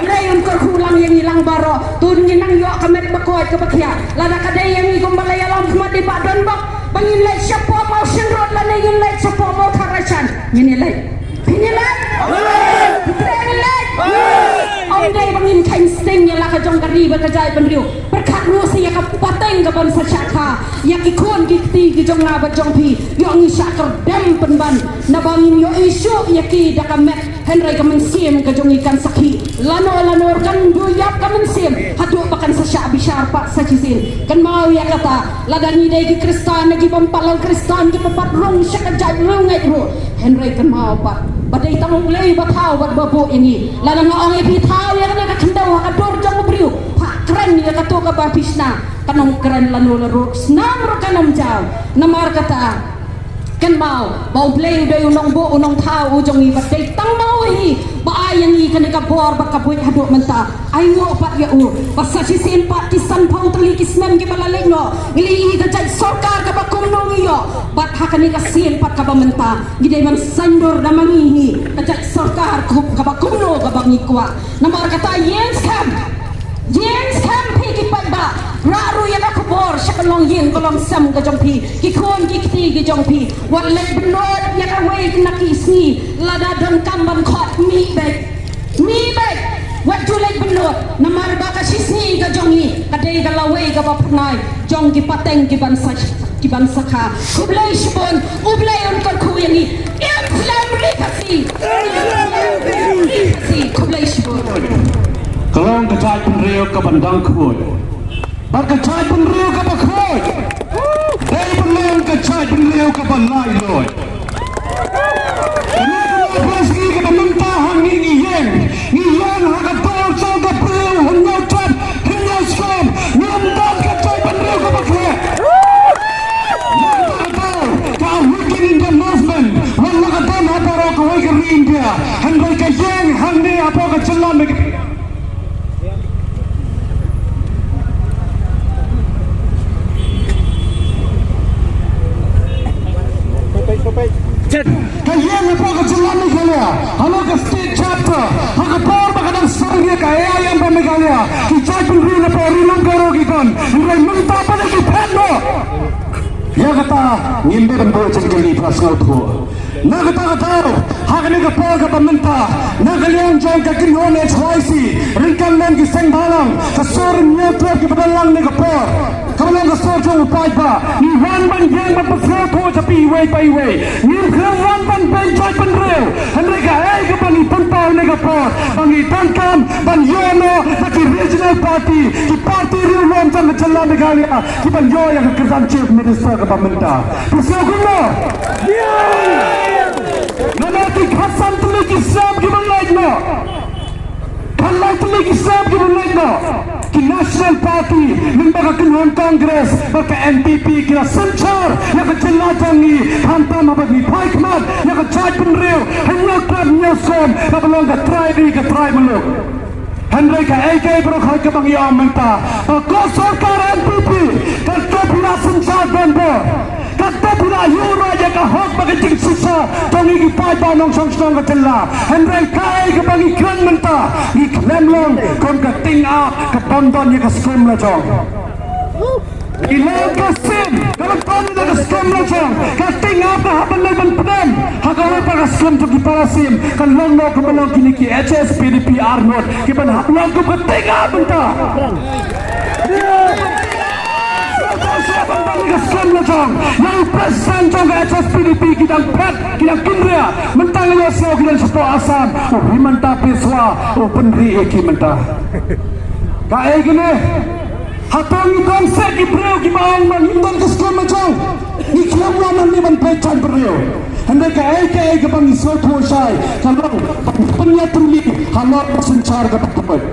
Hynrei un kyrkhu lang ïa ngi lang baroh. To ngin nang ïoh ka met bakor. kaba khia. Lada ka dei ïa ngi kumba la ïalam khmat i Bah Donbok ba ngin leit shapoh Mawshynrut lane ngin leit shapoh Mawthadraishan, ngin ïa leit. Phin ïa leit? Phi treh ngin leit? Ym dei ba ngin kheiñ sting ïa la ka jong ka ri bad ka jaitbynriew. Pyrkhat ruh sa ïa ka pateng ka ban sa shah kha ïa ki khun ki kti ki jong nga bad jong phi. Ïoh ngi shah kyrdem pynban naba ngin ïohi shuh ïa ki da ka met. Hynrei ka mynsiem ka jong ngi kan sakhi lano lano, kan ym ïap ka mynsiem haduh ba kan sa shah bishar pat sa shisien. Kynmaw ïa kata, lada ngi dei ki Khristan ne ki bym pat long Khristan, kiba pat rung sha ka jaid riewngeit ruh. Hynrei kynmaw pat ba dei tang U Blei ba thaw bad ba buh ïa ngi. Lada nga ong ïa phi thaw ïa kane ka khyndew ha ka dur jong u briew, phah kren ïa kato kaba phi shna, kan ym kren lano lano ruh, snam ruh kan ym jaw. Namar kata, kynmaw ba U Blei u dei u nongbuh u nongthaw u jong ngi, bad dei tang ma u hi ba ai ïa ngi kane ka bor bad ka buit haduh mynta. Ainguh pat ïa u ba sa shisien pat ki sanphew tylli ki snem kiba la leit noh, ngi la ïohi ka jait sorkar kaba kumno ngi ïoh, bad ha kane ka sien pat kaba mynta ngi dei ban saiñdur da ma ngi hi ka jait sorkar kum, kaba kumno kaba ngi kwah. Namar kata ïeng skhem. Ïeng skhem phi ki paidbah, rah ruh ïa ka khubor sha ka longïing ka longsem ka jong phi, ki khun ki kti ki jong phi. Wat leit bynnud ïa kawei na ki sngi, lada donkam ban khot, mih beit. Mih beit. Wat ju leit bynnud, namar ba ka shisngi ka jong ngi ka dei ka lawei kaba phyrnai jong ki pateng ki ban sa, ki ban sa kha. Khublei shibun, U Blei un kyrkhu ïa ngi. Im slem Ri Khasi. Im slem Ri Khasi. Khublei shibun. Ka long ka jaitbynriew kaban dang khuid. Bad ka jaitbynriew kaba khuid dei ban long ka jaitbynriew kaba laitluid. Kane ka long ka sngi kaba mynta ha ngi ngi ïeng. Ngi ïeng ha ka dor jong ka briew, hynñiew trep hynñiew skem. Ngim don ka jaitbynriew kaba khleh. Nangta ka dor ka Awaken India Movement, wat la ka don ha baroh kawei ka ri India. Hynrei ka ïeng hangne hapoh ka jylla Meghalaya. Ka ïeng hapoh ka jylla Meghalaya, halor ka state chapter, ha ka por ba ka dang sdang ïa ka A I M ba Meghalaya, ki jaitbynriew na Ri Lum Garo ki don, hynrei mynta pat ki phet noh. Ïa kata ngim dei ban buh jingkylli, para sngewthuh. Na kata ka daw, ha kane ka por kaba mynta, na ka liang jong ka kynhun H Y C, ryngkat lem ki seng bhalang, ka sur hynñiew trep kiba don lang ne ka por, kaba long ka sur jong u paidbah, ngi wan ban ïeng ban pynsngewthuh sha phi iwei pa iwei. Ngim khlem wan ban beiñ jaitbynriew. Hynrei kaei kaba ngi pynpaw ne ka por, ba ngi donkam ban ïoh noh da ki regional party, ki party riewlum jong ka jylla Meghalaya, kiban ïoh ïa ka kyrdan Chief Minister kaba mynta. Phi sngew kumno? Namar ki khatsan tylli ki snem kiban leit noh, khatlai tylli ki snem kiban leit noh, ki National Party lyngba ka kynhun Congress bad ka N P P ki la synshar ïa ka jylla jong ngi, khamtam haba ngi phai khmat ïa ka jaitbynriew, hynñiew trep hynñiew skem, kaba long ka trai ri ka trai muluk. Hynrei kaei kaei baroh kaba ngi ong mynta, ba ka sorkar N P P, katto phi la synshar donbor, katto phi la ïuh rai ïa ka hok bad ka jingshisha jong ngi ki paidbah nongshong shnong ka jylla. Hynrei kaei kaba ngi kren mynta, ngi khlem long kum ka tyngab ka bym don ïa ka skum la jong. Ngi long ka sim kaba bym don ïa ka skum la jong, ka tyngab ka hap ban leit ban pdem ha kawei pat ka skum jong ki para sim, ka long noh kumba long kine ki H S P D P arngut kiban hap long kum ka tyngab mynta. Ka skum la jong, ïa u president jong ka H S P D P ki dang phet, ki dang kynriah, mynta ngi ïohsngew ki dang shapoh Assam, u Himanta Biswa u pynri ïa ki mynta. Kaei kine? Hato ngi don seh ki briew kiba ong ba ngim don ka skum la jong? Ngi khlem wan hangne ban beit jaitbynriew. Hynrei kaei kaei kaba ngi sngewthuh shai ka long ban pynïatylli halor ka synshar kaba khuid.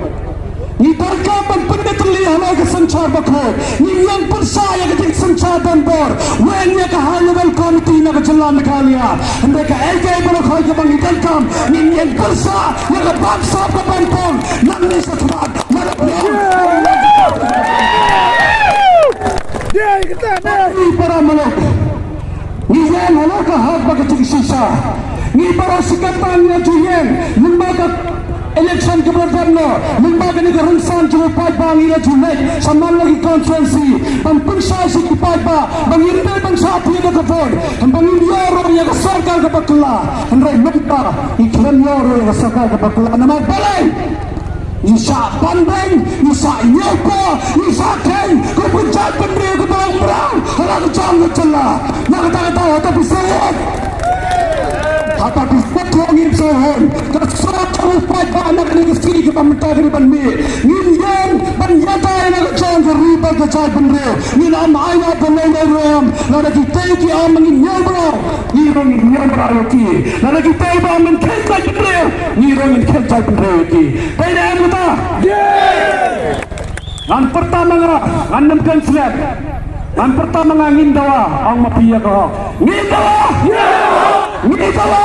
Ngi donkam ban pynïatylli halor ka synshar bakhuid. Ngin ïeng pyrshah ïa ka jingsynshar donbor, wan ïa ka High Level Committee na ka jylla Meghalaya. Hynrei kaei kaei baroh kaba ngi donkam, ngin ïeng pyrshah ïa ka bamsap ka bampong nangne shakhmat. Para muluk, ngi ïeng halor ka hok bad ka jingshisha. Ngi baroh shi katta ngi la ju ïeng lyngba ka Election kaba la dep noh, lyngba kane ka rynsan jong u paidbah ngi la ju leit sha man la ki constituency ban pynshai sha ki paidbah ba ngim dei ban shah thied da ka vote, ba ngin ïoh ruh ïa ka sorkar kaba kylla. Hynrei mynta ngi khlem ïoh ruh ïa ka sorkar kaba kylla. Namar balei? Ngi shah ban beiñ, ngi shah ñiewpoh, ngi shah kheiñ kum ka jaitbynriew kaba long mraw ha la ka jong ka jylla. Na kata ka daw, hato phi sngewthuh? Hato phi sngewthuh, ngim sngewthuh? Ka sot jong u paidbah na kane ka sngi kaba mynta ka dei ban mih. Ngin ïeng ban ïada ïa la ka jong ka ri bad ka jaitbynriew. Ngin ym ailad da lei lei ruh em. Lada kitei ki ong ba ngin ñiew mraw, ngi ruh ngin ñiew mraw ïa ki. Lada kitei ba ong ngin kheiñ jaitbynriew, ngi ruh ngin kheiñ jaitbynriew ïa ki. Dei ne em kata? Ngan pyrta ma nga, ngan nym kren slem. Ngan pyrta ma nga, ngin dawa, ong ma phi ïa ka hok. Ngin dawa! Ngin dawa!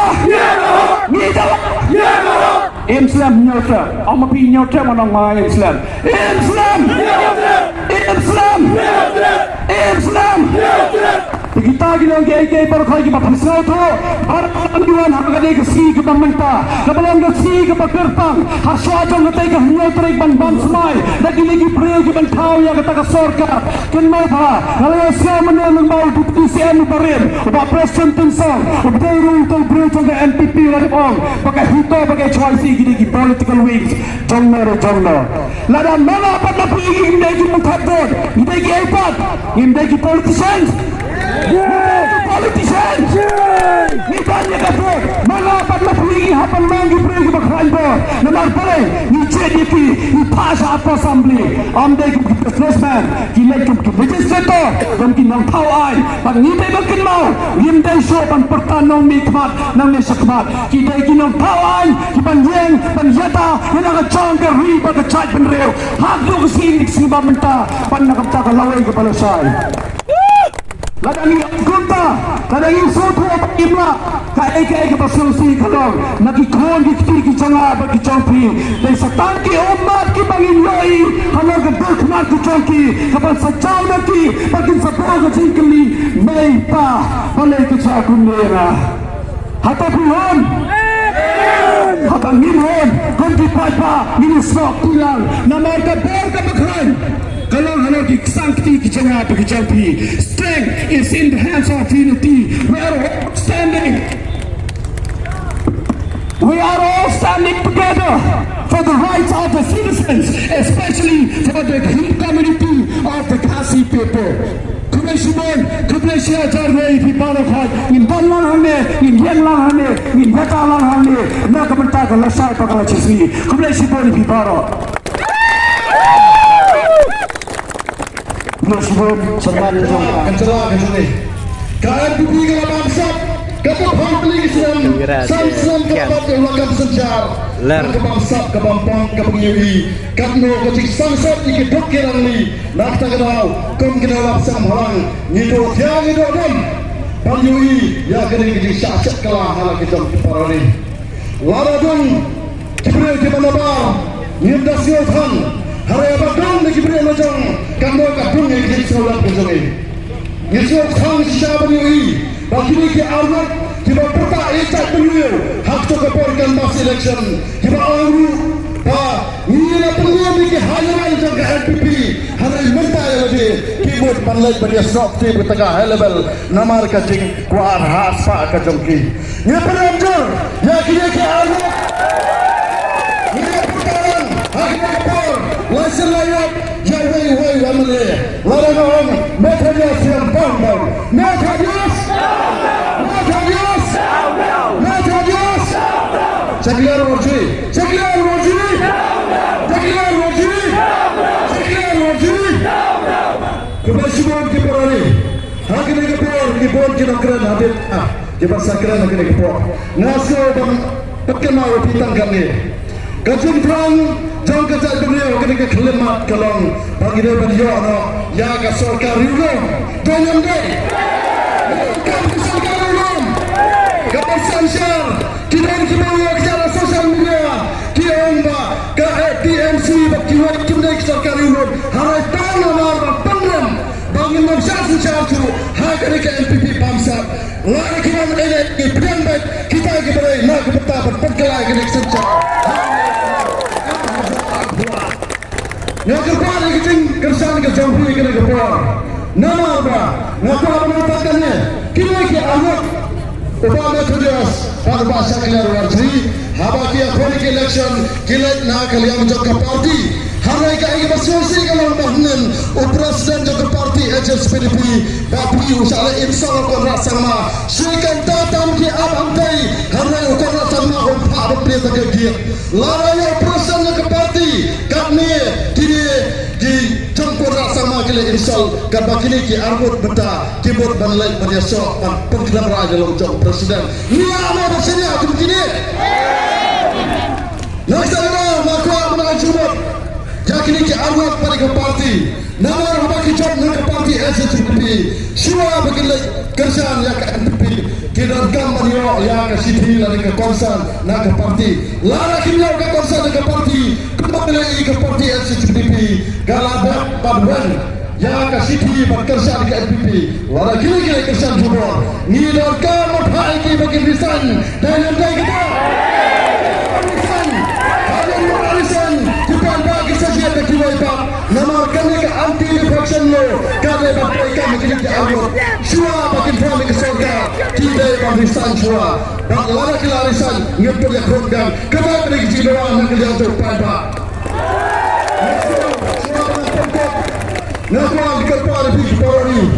Ngin dawa! Im slem, ñiew trep. Ong ma phi ñiew trep, ngan ong ma nga im slem. Im slem! Im slem! Im slem! Te kita ki long kiei kiei baroh kiba phi sngewthuh. Baroh kiba wan ha kane ka sngi kaba mynta, kaba long ka sngi kaba kyrpang. Hashwa jong katei ka hynñiew tarik ban bam smai da kine ki briew kiban thaw ïa kata ka sorkar. Kynmaw bha, nga la ïohsngew mynne lyngba u Deputy C M uba rim, u Bah Prestone Tynsong, uba dei ruh uta u briew jong ka N P P, u la dep ong ba ka HITO, ba ka H Y C ki dei ki political wings jong no re jong no. Lada ma nga bad ma phi ngim dei ki muthat vote, ngi dei kiei pat? Ngim dei ki politicians? Ngim dei ki politicians? Ngi don ïa ka vote. Ma nga bad ma phi ngi hap ban long ki briew kiba khlaiñ bor. Namar balei? Ngi jied ïa ki, ngi phah sha Upper Assembly. Ym dei kum ki businessman, ki leit kum ki legislator, kum ki nongthaw aiñ. Bad ngi dei ban kynmaw, ngim dei shuh ban pyrta nongmihkhmat, nongmihshakhmat. Ki dei ki nongthaw aiñ kiban ïeng ban ïada ïa la ka jong ka ri bad ka jaitbynriew. Haduh ka sngi, ka sngi ba mynta bad na ka bynta ka lawei kaba lashai. Lada ngi ong kumta, lada ngi sngewthuh ba ngim lah, kaei kaei kaba sngewsih ka long na ki khun ki kti ki jong nga bad ki jong phi. Dei sa tang ki ummat kiba ngin ïohi halor ka dukhnat ka jong ki, kaban sa jaw na ki ba kin sa buh ka jingkylli, mei pa, balei ka jia kumne ïa nga? Hato phi hun? Haba ngim hun, kum ki paidbah ngin ïasnoh kti lang. Namar ka bor kaba khlaiñ ka long halor ki ksang kti ki jong nga bad ki jong phi. Strength is in the hands of unity. We are all standing. We are all standing together for the rights of the citizens, especially for the community of the Khasi people. Khublei shibun, khublei shihajar nguh ïa phi baroh khoit. Ngin don lang hangne, ngin ïeng lang hangne, ngin ïada lang hangne na ka bynta ka lashai bad ka lashisngi. Khublei shibun ïa phi baroh. Khublei shibun, Chairman jong ka jylla ka jong ngi. Ka N P P ka la bam sap, ka la bam pli ki snem, san snem ka la bam, ka la kam synshar. Ka bam sap, ka bam pang, ka bam ïohi. Katno ka jingsangsot ïa ki duk ki rangli. Na kata ka daw, kum ki nonglap sngewbha lang, ngi doh thiah ngi doh dum ban ïohi ïa kane ka jingshah shet kylla ha la ki jong ki para ri. Lada don ki briew kiba nabar, ngim da sngewthan. Hynrei haba don ki briew la jong, kan don ka don ïa ki jingsngewlem ka jong ngi. Ngi sngewthan shisha ban ïohi ba kine ki arngut kiba pyrta ïa ka jaitbynriew ha kato ka por canvass election, kiba ong ruh ba ngi la pynlong ïa ki ha ïa la jong ka N P P, hynrei mynta ïa lade ki mut ban leit ban ïasnoh kti bad ka high level namar ka jingkwah ha spah ka jong ki. Ngi pynrem jur ïa kine ki arngut. Ngi pynrem ha kine ki por, la sien la ïap ïa wei wei wa mane. Lada nga ong Methodius ïa bang bang. Methodius! Methodius! Methodius! Check clear Warji! Check clear Warji! Check clear Warji! Check clear Warji! Khublei shibun ki para ri. Ha kine ki por, ki por ki nongkren hadien. Ah. Kiba sa kren ha kine ki por. Nga sngew ban pynkynmaw ïa phi tang katne. Ka jingthrang jong ka jaitbynriew ha kane ka khyllipmat ka long ba ngi dei ban ïoh noh ïa ka sorkar riewlum. Dei ne ym dei? Ka sorkar riewlum. Kaba synshar ki don kiba ïoh ïa ka social media ki ong ba ka T M C bad kiwei kim dei ka sorkar riewlum. Hynrei tang namar ba pynrem ba ngin ym shah synshar shuh ha kane ka N P P bamsap. Lada ki wan ïa ngi pdiang beit kita kiba dei na ka bynta ban pynkylla ïa kane ka synshar. ka jong phi kane ka por. Namar ba nga kwah ban ong pat kane, kine ki arngut, u Bah Methodius bad u Bah Shakliar Warjri, haba ki ïakhun ki election ki leit na ka liang jong ka party. Hynrei kaei kaba sngewsih ka long ba hynnin u president jong ka party H S P D P, ba phi u shah leh insult ïa u Conrad Sangma. Shu kynta tam ki ap hangtei, hynrei u Conrad Sangma um phah ban plie tang ka gate. Lada ïa u president jong ka party, katne kine ki jong u Conrad Sangma ki leh insult, katba kine ki arngut mynta ki mut ban leit ban ïasoh ban pynkhlem rai ïa la u jong u president. Ngi ïa amai ba sngewsih kum kine. Nangta nga kwah ban ai jingmut ïa kine ki arngut bad ïa ka party. Namar haba ki jop na ka party H S P D P, shuwa ba kin leit kyrshan ïa ka N P P, ki donkam ban ïoh ïa ka shithi lane ka consent na ka party. Lada kim ïoh ka consent na ka party, kumba ka leh ïa ka party H S P D P, ka la dep ban wan ïa ka shithi ban kyrshan ka N P P. Lada kine ki leit kyrshan jubor, ngi donkam ban phah ïa ki ba kin resign. Dei ne em dei kata? Resign. Haduh ba resign, ki paidbah ki sa jied da kiwei pat. Namar kane ka anti defection law ka dei ban pyndonkam ïa kine ki arngut. Shuwa ba kin form ïa ka sorkar, ki dei ban resign shuwa. Bad lada ki la resign, ngin pynïakhlad biang. Kata ka dei ka jingdawa na ka liang jong u paidbah. Nga kwah ban kyrpad ïa phi ki paralok,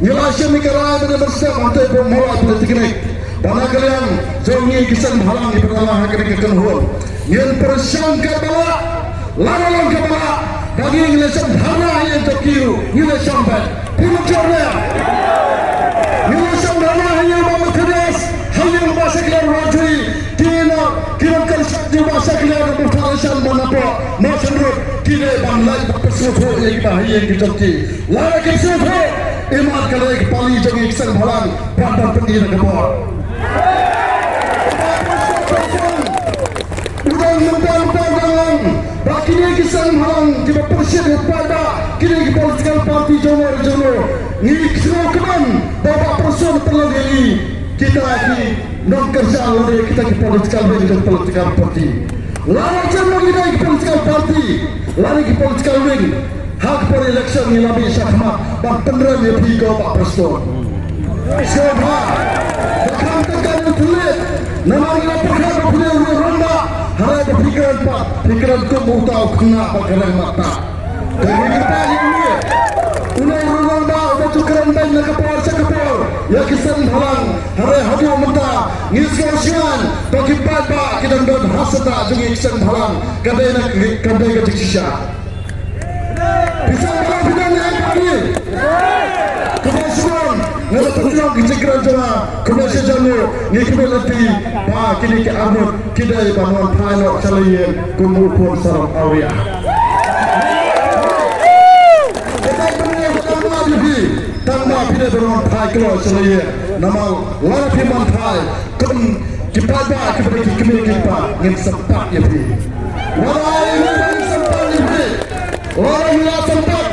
ngi la shim ïa ka rai mynne mynstep hangtei hapoh Mawlai Polytechnic ba na ka liang jong ngi ki seng bhalang kiba dang ha kane ka kynhun, ngin pyrshang katba lah, lada long katba lah, ba ngi ngi la shong dharna ha ïing jong ki ruh ngi la shong beit. Phi mynjur ne? Ngi la shong dharna ha ïing u Bah Methodius, ha ïing u Bah Shakliar Warjri. Kine ki nongkyrshan jong u Bah Shakliar, u Bah Shakliar ban hapoh Mawshynrut, ki dei ban leit ban pynsngewthuh ïa kiba ha ïing ki jong ki. Lada kim sngewthuh, imat ka lei ka pali jong ngi ki seng bhalang ban, ban pyni na ka bor. U dang mynta mynta u dang long ba kine ki seng bhalang kiba pyrshit ïa u paidbah, kine ki political party jong no jong no, ngi sngewkmen ba u Bah Prestone pynlong ïa ngi kita ki nongkyrshan lane kita ki political wing jong political party. Lada jan ma ngi dei ki political party lane ki political wing, ha ka por election ngi la mih shakhmat ban pynrem ïa phi ko Bah Prestone. Sngewbha ba kham tyngka ïa u thylliej, namar ngi la pyrkhat ba phi dei u rangbah, hynrei ba phi kren pat phi kren kum uta u khynnah ba kren mat ta. Te ngi kyrpad ïa une, une u rangbah uba ju kren beiñ na ka por sha ka por ïa ki seng bhalang, hynrei haduh mynta ngi sngew shngaiñ ba ki paidbah ki dang don ha senta jong ngi ki seng bhalang. Ka dei na, ka dei ka jingshisha. Ki seng bhalang phi don ne em phi? Khublei shibun, nga la pynlong ki jingkren jong nga, khublei shibun, ngi khublei lynti ba kine ki arngut ki dei ban wan phai noh sha la ïing kum u khun sarong awria. Tang ma phi dei ban wan phai kloi sha la ïing, namar lada phim wan phai kum ki paidbah kiba dei ki kmie ki kpa, ngin sympat ïa phi. Lada ïa phi ngin sympat ïa phi. Lada ngi la sympat,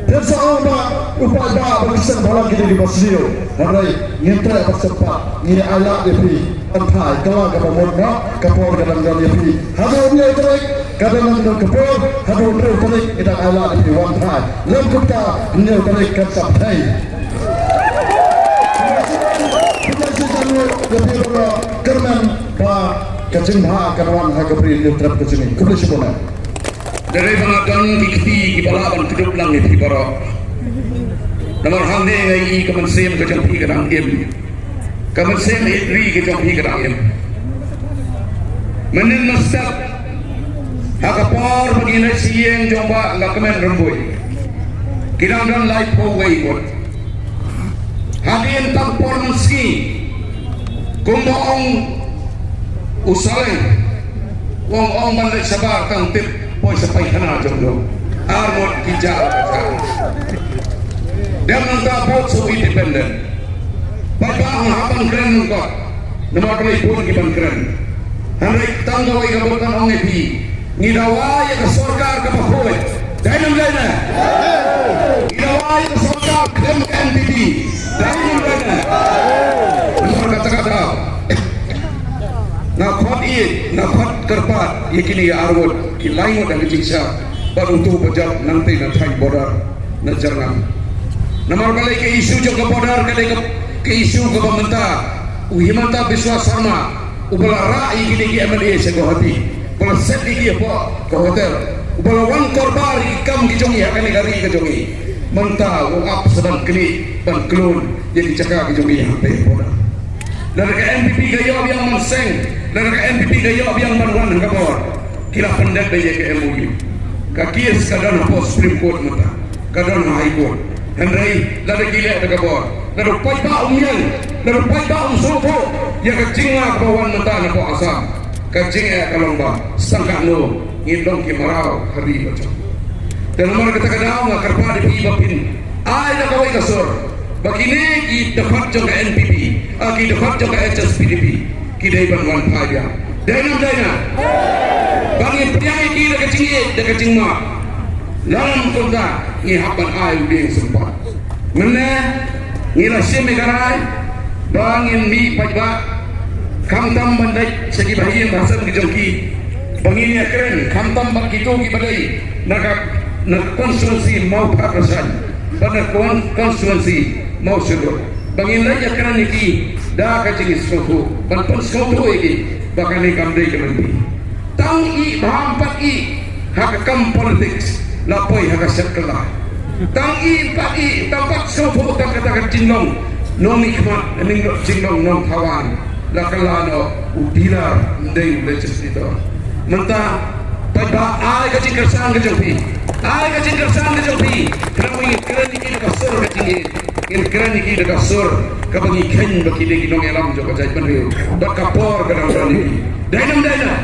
phin sa ong ba u paidbah bad ki seng bhalang ki dei kiba sniew. Hynrei ngin treh ban sympat, ngin ïa ailad ïa phi ban phai, ka la kaba mut noh, ka por ka dang don ïa phi. Haduh hynñiew tarik ka dang don ka por, haduh hynriew tarik ngi dang ailad ïa phi wan phai. Lem kumta hynñiew tarik kan sa pyrthei. Kyrmen ba ka jingbha kan wan ha ka Bri Hynñiewtrep ka jong ngi. Khublei shibun. Dei ba la don ki kti kiba lah ban kdup lang ïa phi baroh. Namar hangne nga ïohi ka mynsiem ka jong phi ka dang im. Ka mynsiem ïeit ri ka jong phi ka dang im. Mynnin mynstep ha ka por ba ngi leit sha ïing jong Bah Lahkmen Rymbui, ki dang don laiphew wei ngut. Hadien tang por mynsngi, kumba ong u Saleng, u ong, ong ban leit shabar tang tip poi sha paikhana jong u. Ar ngut ki jah ka jah. Dem nangta vote sha u independent. Paidbah ngam hap ban kren nangkot, namar balei bun ki ban kren. Hynrei tang kawei ka bynta ngan ong ïa phi. Ngi dawa ïa ka sorkar kaba khuid. Dei ne em dei ne? Ngi dawa ïa ka sorkar khlem ka N P P. Dei ne em dei ne? Namar kata ka daw nga khot ïeit, nga khot kyrpad ïa kine ki arngut, ki lai ngut ha ka jingshad. Bad uto ba jop nangtei na thaiñ border na Jyrngam. Namar balei ka issue jong ka border ka dei ka, ka issue kaba mynta u Himanta Biswa Sarma uba la rah ïa kine ki M L A sha Guwahati, uba la set ïa ki hapoh ka hotel, uba la wan korbar ïa ki kam ki jong ngi ha kane ka ri ka jong ngi. Mynta u ap sa ban knieh ban klun ïa ki jaka ki jong ngi hangtei ha border. Lada ka N P P ka ïoh biang ban seng, lada ka N P P ka ïoh biang ban wan ha ka bor, ki la pyndep ïa ka M O U. Ka case ka don hapoh Supreme Court mynta, ka don ha High Court. Hynrei lada ki leh da ka bor, lada u paidbah um ïeng, lada u paidbah um sngewthuh ïa ka jingma kaba wan mynta napoh Assam, ka jingeh ka long ba sangkatno ngin long ki mraw ha ri ba jong. Te namar kata ka daw nga kyrpad ïa phi ba phin ai da kawei ka sur ba kine ki dkhot jong ka N P P, ah, ki dkhot jong ka H S P D P, ki dei ban wan phai biang. Dei ne ym dei? Na ba ngin pdiang ïa ki da ka jingïeit, da ka jingmap. Lada ym kumta, ngi hap ban ai u dieng sympat. Mynne ngi la shim ïa ka rai ba ngin mih paidbah, khamtam ban leit sha ki bahaïing bahasem ki jong ki, ba ngin ïakren khamtam bad kito kiba dei na ka, na constituency Mawphadraishan bad na con-, constituency Mawshynrut, ba ngin leit ïakren ïa ki da ka jingsngewthuh, ban pynsngewthuh ïa ki ba kane kam dei ka lynti. Tang ïa ba ham pat ïa ha ka kam politics la poi ha ka shet kylla. Tang ïa pat ïa, tang pat sngewthuh tang kata ka jinglong nongmihkhmat, jinglong nongthaw aiñ, la kylla noh u dealer, ym dei u legislator. Mynta paidbah, ai ka jingkyrshan ka jong phi, ai ka jingkyrshan ka jong phi. Khnang ba ngin kren ïa ki da ka sur ka jingïeit, ngin kren ïa ki da ka sur kaba ngi kheiñ ba ki dei ki nongïalam jong ka jaitbynriew bad ka por ka dang don ïa ki. Dei ne ym dei? Na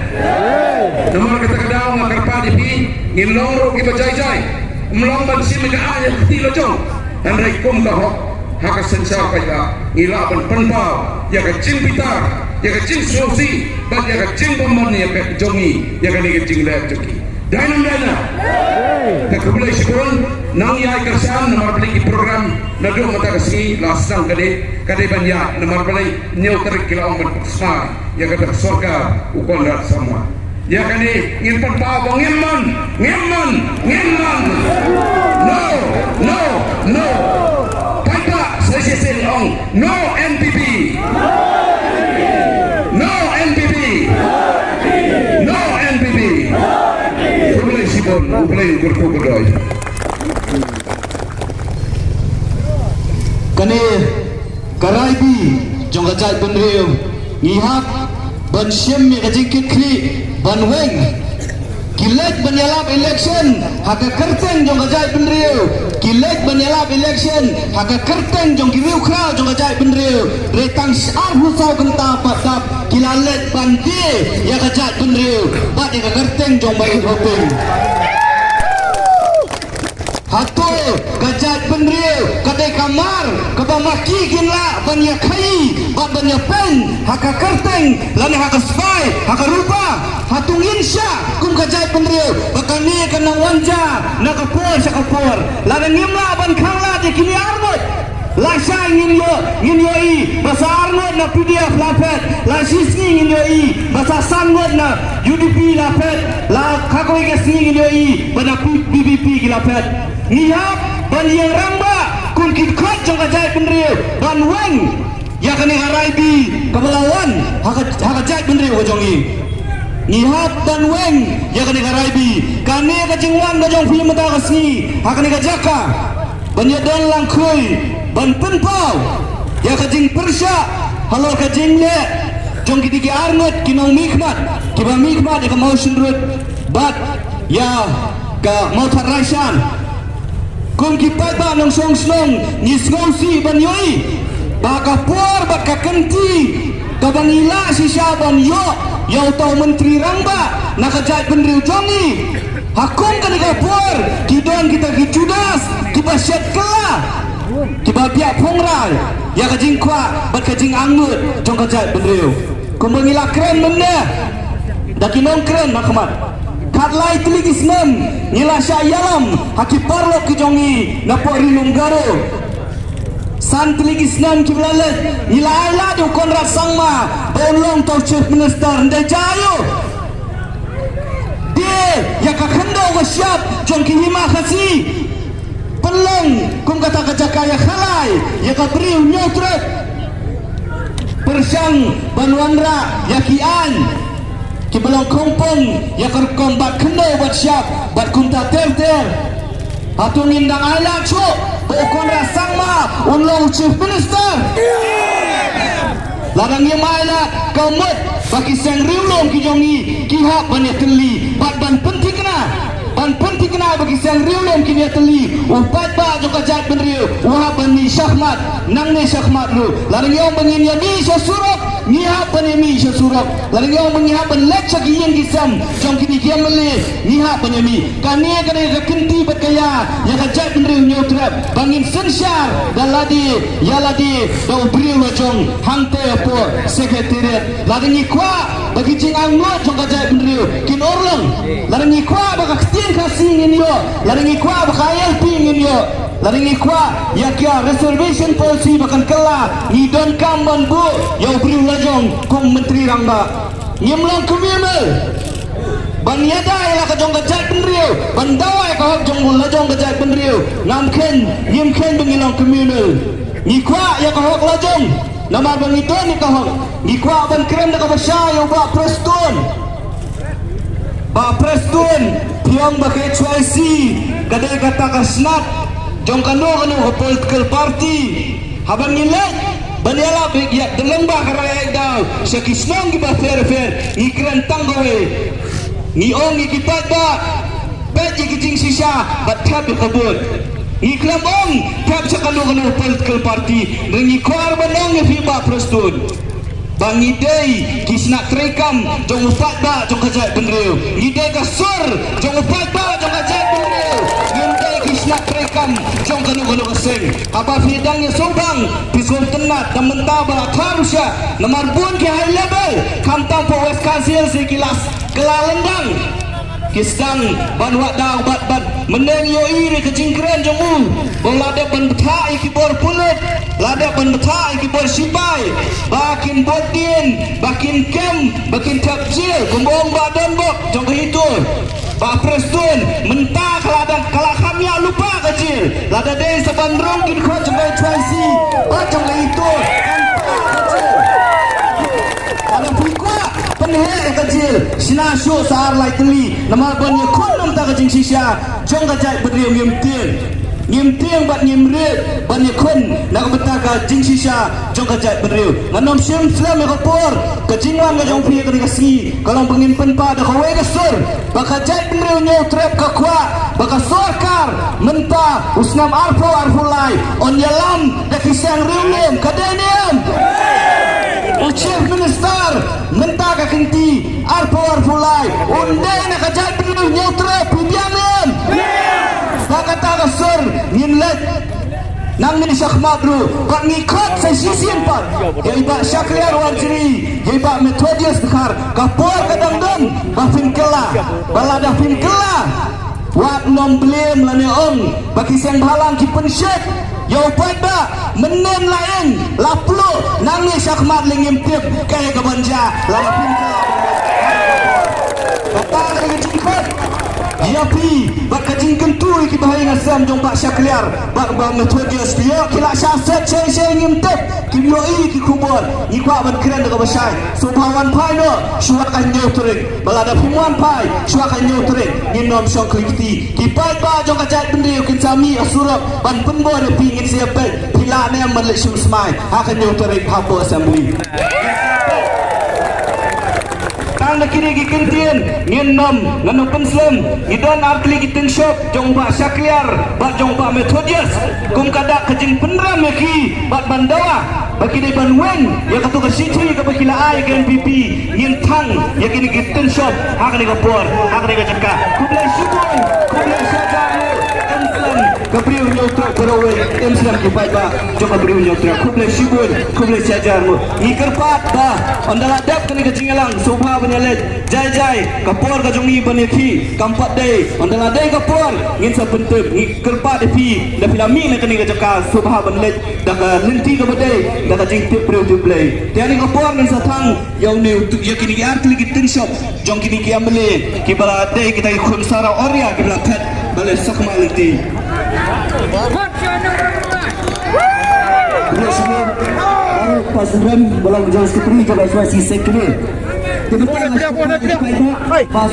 namar kata ka daw nga kyrpad ïa phi, ngin long ruh kiba jai jai, ym long ban shim ïa ka aiñ ha ka kti la jong, hynrei kum ka hok ha ka synshar paidbah ngi lah ban pynpaw ïa ka jingbitar, ïa ka jingsngewsih bad ïa ka jingbymman ïa ka jong ngi ïa kane ka jingleh jong ki. Dei ne ym dei? Na te khublei shibun, nang ïai kyrshan namar ba ki program naduh mynta ka sngi la sdang ka dei, ka dei ban ïaid namar balei, hynñiew tarik ki la ong ban pynsmai ïa kata ka sorkar u Conrad Sangma. Ïa kane ngin pynpaw ba ngim mon, ngim mon, ngim mon. No, no, no. Paidbah sa shisien ong no N P P. No N P P. No N P P. Khublei shibun, U Blei un kyrkhu kyrdoh. Kane ka rai bi jong ka jaitbynriew, ngi hap ban shim ïa ka jingkitkhlieh ban weng. Ki leit ban ïalap election ha ka kyrteng jong ka jaitbynriew, ki leit ban ïalap election ha ka kyrteng jong ki riewkhraw jong ka jaitbynriew. Hynrei tang arphew saw kynta pat dap ki la leit ban die ïa ka jaitbynriew bad ïa ka kyrteng jong Bah Inhoping. Hato ka jaitbynriew ka dei ka mar kaba ma ki kin lah ban ïa khaii bad ban ïa peng ha ka kyrteng lane ha ka spah, ha ka rupa? Hato ngin shah kum ka jaitbynriew ba kane ka nang wan jia na ka por sha ka por? Lada ngim lah ban khanglad ïa kine arngut, lashai ngin ïoh, ngin ïohi ba sa arngut na P D F la phet, la shisngi ngin ïohi ba sa san ngut na U D P la phet, la kawei ka sngi ngin ïohi ba na P-, P D P ki la phet. Ngi hap ban ïeng rangbah kum ki dkhot jong ka jaitbynriew ban weng ïa kane ka rai bi kaba la wan ha ka, ha ka jaitbynriew ka jong ngi. Ngi hap ban weng ïa kane ka rai bi. Kane ka jingwan ka jong phi mynta ka sngi ha kane ka jaka ban ïadon langkhuh, ban pynpaw ïa ka jingpyrshah halor ka jingleh jong kine ki arngut ki nongmihkhmat kiba mihkhmat ïa ka Mawshynrut bad ïa ka Mawthadraishan. Kum ki paidbah nongshong shnong ngi sngewsih ban ïohi ba ka por bad ka kynti kaba ngi lah shisha ban ïoh ïa uta u Myntri Rangbah na ka jaitbynriew jong ngi. Ha kum kane ka por ki don kita ki Judas kiba shet kylla, kiba biah phongrai ïa ka jingkwah bad ka jingangnud jong ka jaitbynriew. Kumba ngi la kren mynne da ki nongkren ha khmat, khatlai tylli ki snem ngi la shah ïalam ha ki paralok ki jong ngi na pdeng Ri Lum Garo. San tylli ki snem kiba la leit ngi la ailad ïa u Conrad Sangma ba un long uta u Chief Minister, ym dei? Jia ïa u. Ïa ka khyndew ka shyiap jong ki hima Khasi. Pynlong kum kata ka jaka ïa khalai ïa ka briew Hynñiewtrep. Pyrshang ban wanrah ïa ki aiñ kiba long kongpong ïa ka rukom bat khyndew bat shyiap, bat kumta ter ter. Hato ngin dang ailad shuh ba u Conrad Sangma un long u Chief Minister? Lada ngim ailad, ka mut ba ki seng riewlum ki jong ngi ki hap ban ïatylli bad ban pynthikna, ban pynthikna ba ki seng riewlum kin ïatylli. U paidbah jong ka jaitbynriew u hap ban mih shakhmat, nangne shakhmat ruh. Lada ngi ong ba ngin ïamih sha surok, ngi hap ban ïamih sha surok. Lada ngi ong ba ngi hap ban leit sha ki ïing ki sem jong kine ki M L A, ngi hap ban ïamih. Kane ka dei ka kynti bad ka ïa ïa ka jaitbynriew Hynñiewtrep ba ngin synshar da lade ïa lade da u briew lajong hangta hapoh Secretariat. Lada ngi kwah ba ki jingangnud jong ka jaitbynriew kin urlong, lada ngi kwah ba ka ktien Khasi ngin ïoh, lada ngi kwah ba ka I L P ngin ïoh, lada ngi kwah ïa ka reservation policy ba kan kylla, ngi donkam ban buh ïa u briew lajong kum Myntri Rangbah. Ngim long communal. Ban ïada ïa la ka jong ka jaitbynriew, ban dawa ïa ka hok jong la jong ka jaitbynriew, ngam kheiñ, ngim kheiñ ba ngi long communal. Ngi kwah ïa ka hok la jong, namar ba ngi don ïa ka hok. Ngi kwah ban kren da kaba shai ïa u Bah Prestone. Bah Prestone, phi ong ba ka H Y C ka dei kata ka snat jong kano kano ka political party. Haba ngi leit ban ïalap ïa, da lyngba ka rai ïa daw sha ki shnong kiba pher pher, ngi kren tang kawei. Ngi ong ïa ki paidbah, peit ïa ki jingshisha bad thep ïa ka vote. Ngi khlem ong thep sha kano kano political party. Ngi kwah ban ong ïa phi Bah Prestone ba ngi dei ki shnat treikam jong u paidbah jong ka jaitbynriew. Ngi dei ka sur jong u paidbah jong ka jaitbynriew. Ngim dei ki shnat treikam jong kano kano ka seng. Haba phi dang ïa sngewbang, phi sngewtynnat da mynta ba la thar u shah. Namar bun ki high level khamtam hapoh West Khasi Hills ki la kylla lyndang. Ki sdang ban wad daw bad bad mynne ngi ïohi ïa ka jingkren jong u ba la dep ban bthah ïa ki bor pulit, la dep ban bthah ïa ki bor shipai ba kin bud dien, ba kin kem, ba kin thep jel, kumba ong Bah Donbok jong ka HITO. Bah Prestone, mynta ka la dang, ka la kham ïa lypa ka jel. Lada dei sa ban rung kin khot jong ka H Y C bad jong ka HITO, kan pah ka jel. Lada phi kwah pynheh ïa ka jel, shna shuh sa ar lai tylli, namar ban ïakhun na ka bynta ka jingshisha jong ka jaitbynriew. Ngim tieng, ngim tieng bad ngim rieh ban ïakhun na ka bynta ka jingshisha jong ka jaitbynriew. Ngan ym shim slem ïa ka por. Ka jingwan ka jong phi ha kane ka sngi ka long ba ngin pynpaw da kawei ka sur ba ka jaitbynriew Hynñiewtrep ka kwah ba ka sorkar mynta u snem arphew arphew lai un ïalam da ki seng riewlum. Ka dei ne em? U Chief Minister mynta ka kynti arphew arphew lai un dei na ka jaitbynriew Hynñiewtrep. Phi biang ne em? Ba kata ka sur ngin leit nangne shakhmat ruh bad ngi khot sa shisien pat ïa i Bah Shakliar Warjri, ïa i Bah Methodius Dkhar. Ka por ka dang don ba phin kylla, ba lada phin kylla, wat nym blame lane ong ba ki seng bhalang ki pynshit ïa u paidbah. Mynnin la ïeng la pluh, nangne shakhmat lei ngim tip kaei kaban jia lada phin kylla. Kata ka dei ka jingkhot ïa phi bad ka jingkyntu ïa ki bahaïing hasem jong Bah Shakliar bad Bah Methodius. Phi ïoh ki la shah set shai shai, ngim tip, kim ïohi ki khubor. Ngi kwah ban kren da kaba shai. Sngewbha wan phai noh shuwa ka hynñiew tarik. Ba lada phim wan phai shuwa ka hynñiew tarik, ngin nym shong khlieh kti. Ki paidbah jong ka jaitbynriew kin sa mih ha surok ban pynbor ïa phi. Ngin sa ïa peit phi lah ne em ban leit shim smai ha ka hynñiew tarik hapoh Assembly. Tang da kine ki kyntien ngin nym, ngan nym pynslem. Ngi don ar tylli ki ktien shop jong Bah Shakliar bad jong Bah Methodius. Kum ka dak ka jingpynrem ïa ki bad ban dawa ba ki dei ban weng ïa kato ka shithi kaba ki la ai ïa ka N P P. Ngin thang ïa kine ki ktien shop ha kane ka por, ha kane ka jaka. Khublei shibun, khublei shihajar nguh. Em slem. Briew Hynñiewtrep baroh, em slem ki paidbah jong ka Briew Hynñiewtrep. Khublei shibun, khublei shihajar nguh. Ngi kyrpad ba ynda la dep kane ka jingïalang sngewbha ban ïaleit jai jai. Ka por ka jong ngi ban ïakhih kam pat dei. Ynda la dei ka por ngin sa pyntip. Ngi kyrpad ïa phi, ynda phi la mih na kane ka jaka sngewbha ban leit da ka lynti kaba dei, da ka jingtip briew tip Blei. Te ha kane ka por ngin sa thang ïa une u tu-, ïa kine ki artylli ki tin shop jong kine ki M L A kiba la dei kita ki khun sara awria kiba la phet ba la sakma lynti. Pas rem ba long jong sekretari jong S Y C sekretari. Kita pas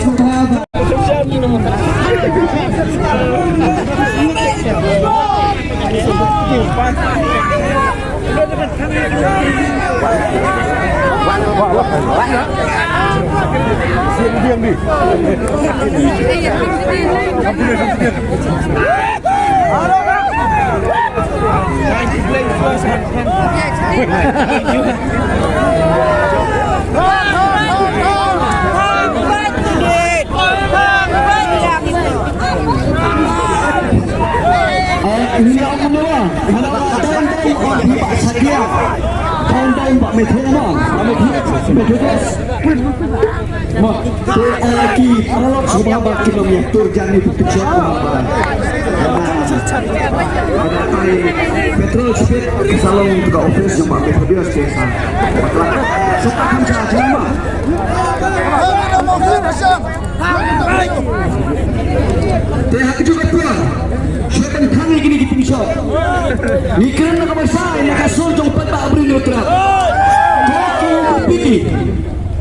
Mo, te, eh, ki paralok sngewbha ba kin ym ïa tur jan ïa u pynshop. Petrol speed ka salon ka office jong ba Methodius te sa. Sata kham cha cha ma. Te ha kajuh ka por sha kan thang ïa kine ki pynshop. Ngi kren na ka basa na ka sur jong paidbah Briew Hynñiewtrep. Ko ki U B P P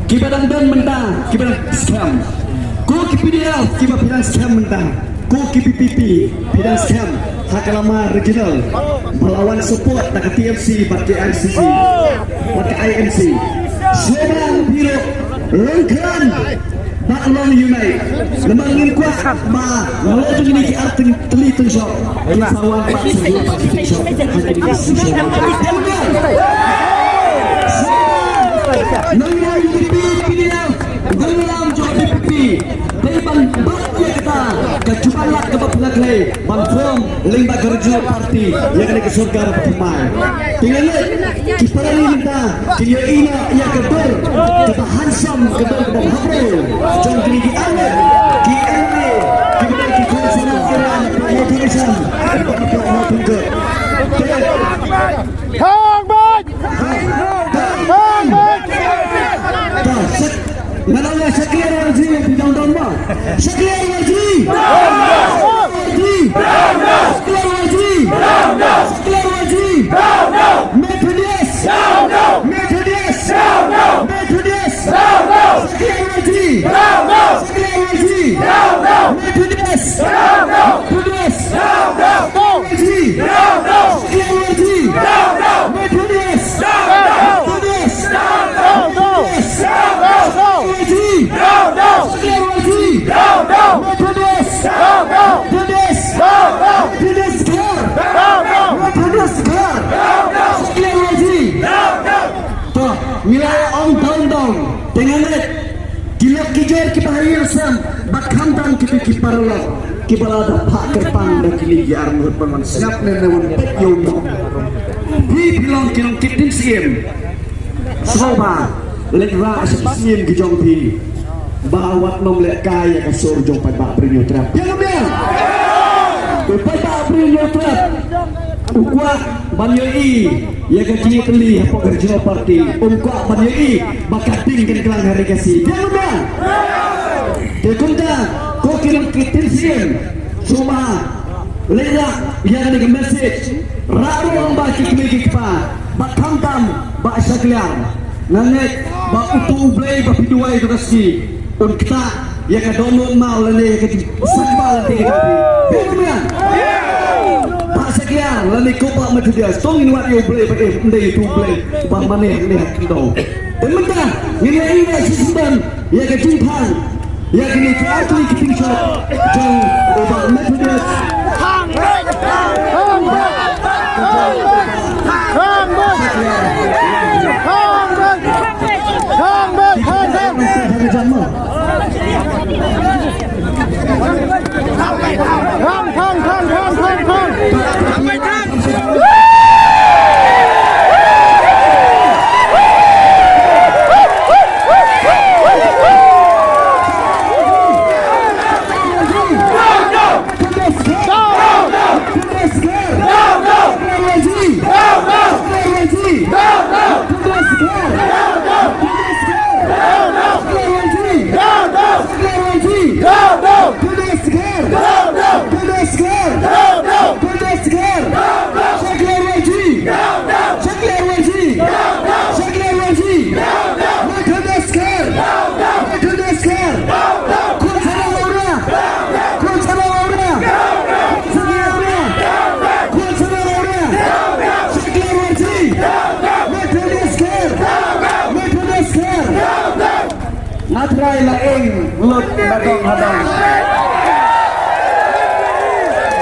kiba dang don mynta, kiba dang skhem. Ko ki P D F kiba phi dang skhem mynta. Ko ki V P P phi dang skhem ha ka lama regional. Ba la wan support na ka T M C bad ka I R C C bad ka I N C. Sngewbha phi ruh long khlaiñ bad long unite. Namar ngin kwah ba nalor jong kine ki artylli tylli shop kin sa wan bad sa ïoh bad ki shop ha kine ki station. Nang ïa U D P, P D F, nang ïa jong U D P, dei ban bat ïa kata ka jubab lad kaba pynlait lei ban form lyngba ka regional party ïa kane ka sorkar ba thymmai. Te nga ngeit ki para ri mynta kin ïohi noh ïa ka dur kaba handsome, ka dur kaba hapdeng jong kine ki arngut, ki M L A, kiba dei ki councillor area na Pyrmont Division, kiba ki Pyrmont Division. Te Thang bad! Thang bad! Nga la ong Shakliar Warjri, phi dang don mo? Shakliar Warjri! Shakliar Warjri! Shakliar Warjri! Shakliar Warjri! Methodius! Methodius! Methodius! Shakliar Warjri! Shakliar Warjri! Methodius! Methodius! Methodius! To, ngi la ong down, down. Te nga ngeit ki lok ki jor kiba ha ïing ha sem bad khamtam kine ki paralok kiba la da phah kyrpang da kine ki arngut ban wan sngap ne ne wan peit ïa u mo. Phi phi long ki long ki tin siem. Sngewbha leit rah sha ki siem ki jong phi. Ba wat nym lehkai ïa ka sur jong paidbah Briew Hynñiewtrep. Biang biang. Ba paidbah Briew Hynñiewtrep u kwah ban ïohi ïa ka jingïatylli hapoh ka regional party. Um kwah ban ïohi ba ka ding kan klang ha ri Khasi. Biang biang. Te kumta ko ki long ki tin siem. Sngewbha leit rah ïa kane ka message. Rah ruh ïa ki kmie ki kpa bad khamtam Bah Shakliar. Nga ngeit ba uto U Blei ba phi duwai to ka sngi un ktah ïa ka dohnud maw lane ïa ka jingsakba lane ïa ka jingphi. Biang biang. Bah Shakliar lane ko Bah Methodius, to ngin wad ïa U Blei ba eh, ym dei uto U Blei ba mane hangne ha khyndew. Te mynta ngin ïa ïa shisien ïa ka jingphang ïa kine ki artylli ki pynshop jong u Bah Methodius. Khang bad! Khang bad! Khang bad! Khang bad! Khang bad! Khang, khang, khang, khang, khang, khang! Hatrai la ing lut na dong ha dong.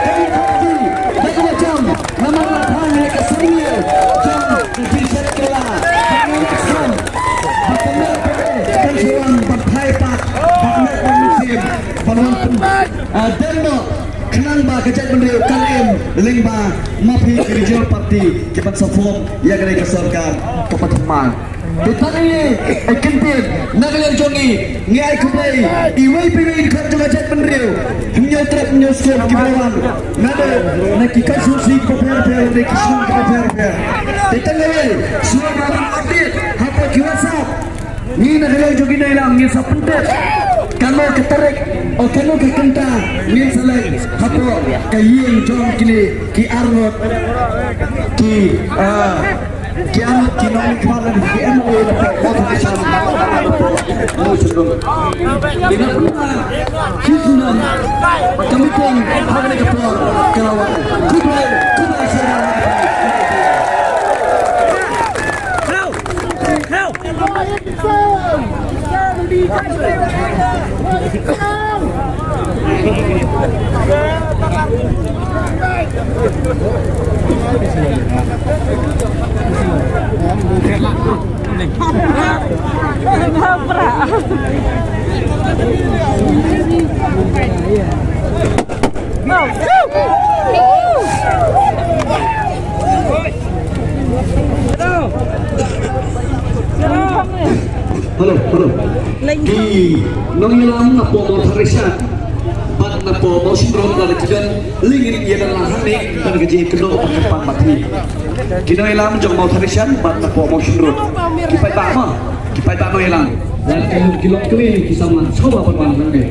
Kane ka party, da kaba jam, namar la phah ïa ka syrngiew jong ka jingshad kylla. Ba ngi la sam, ba ka mer ka mer, kan shu wan ban phai pat, ba ka mer ka mynsiem, ban wan pyn, ah, dem noh, khnang ba ka jaitbynriew kan im lyngba ma phi ki regional party kiban sa form ïa kane ka sorkar kaba thymmai. Te tang ïa, eh, kyntien na ka liang jong ngi, ngi ai khublei iwei pa iwei dkhot jong ka jaitbynriew. Hynñiew trep hynñiew skem kiba la wan naduh na ki constituency kiba pher pher, na ki shnong kiba pher pher. Te tang ïa, shuwa ba ban update hapoh ki WhatsApp, ngi na ka liang jong ngi na Ilang ngin sa pyntip kano ka tarik, o kano ka kynta ngin sa leit hapoh ka ïing jong kine ki arngut ki, ah, ki arngut ki nongmihkhmat lane ki M L A lane ki politician. Mo shu dum. Ina pynbna ki shu dum. Ka meeting ha kane ka por ka la wan. Khublei, khublei sha Hello, hello. Ki nongïalam napoh Mawthadraishan bad napoh Mawshynrut la ki don lyngngoh ïa la hangne ban ka jingkynnoh bad kyrpang bad hi. Ki nongïalam jong Mawthadraishan bad napoh Mawshynrut. Ki paidbah ma, ki paidbah nongïalam. Lada ki long kawei ki samla shuwa ban wan hangne.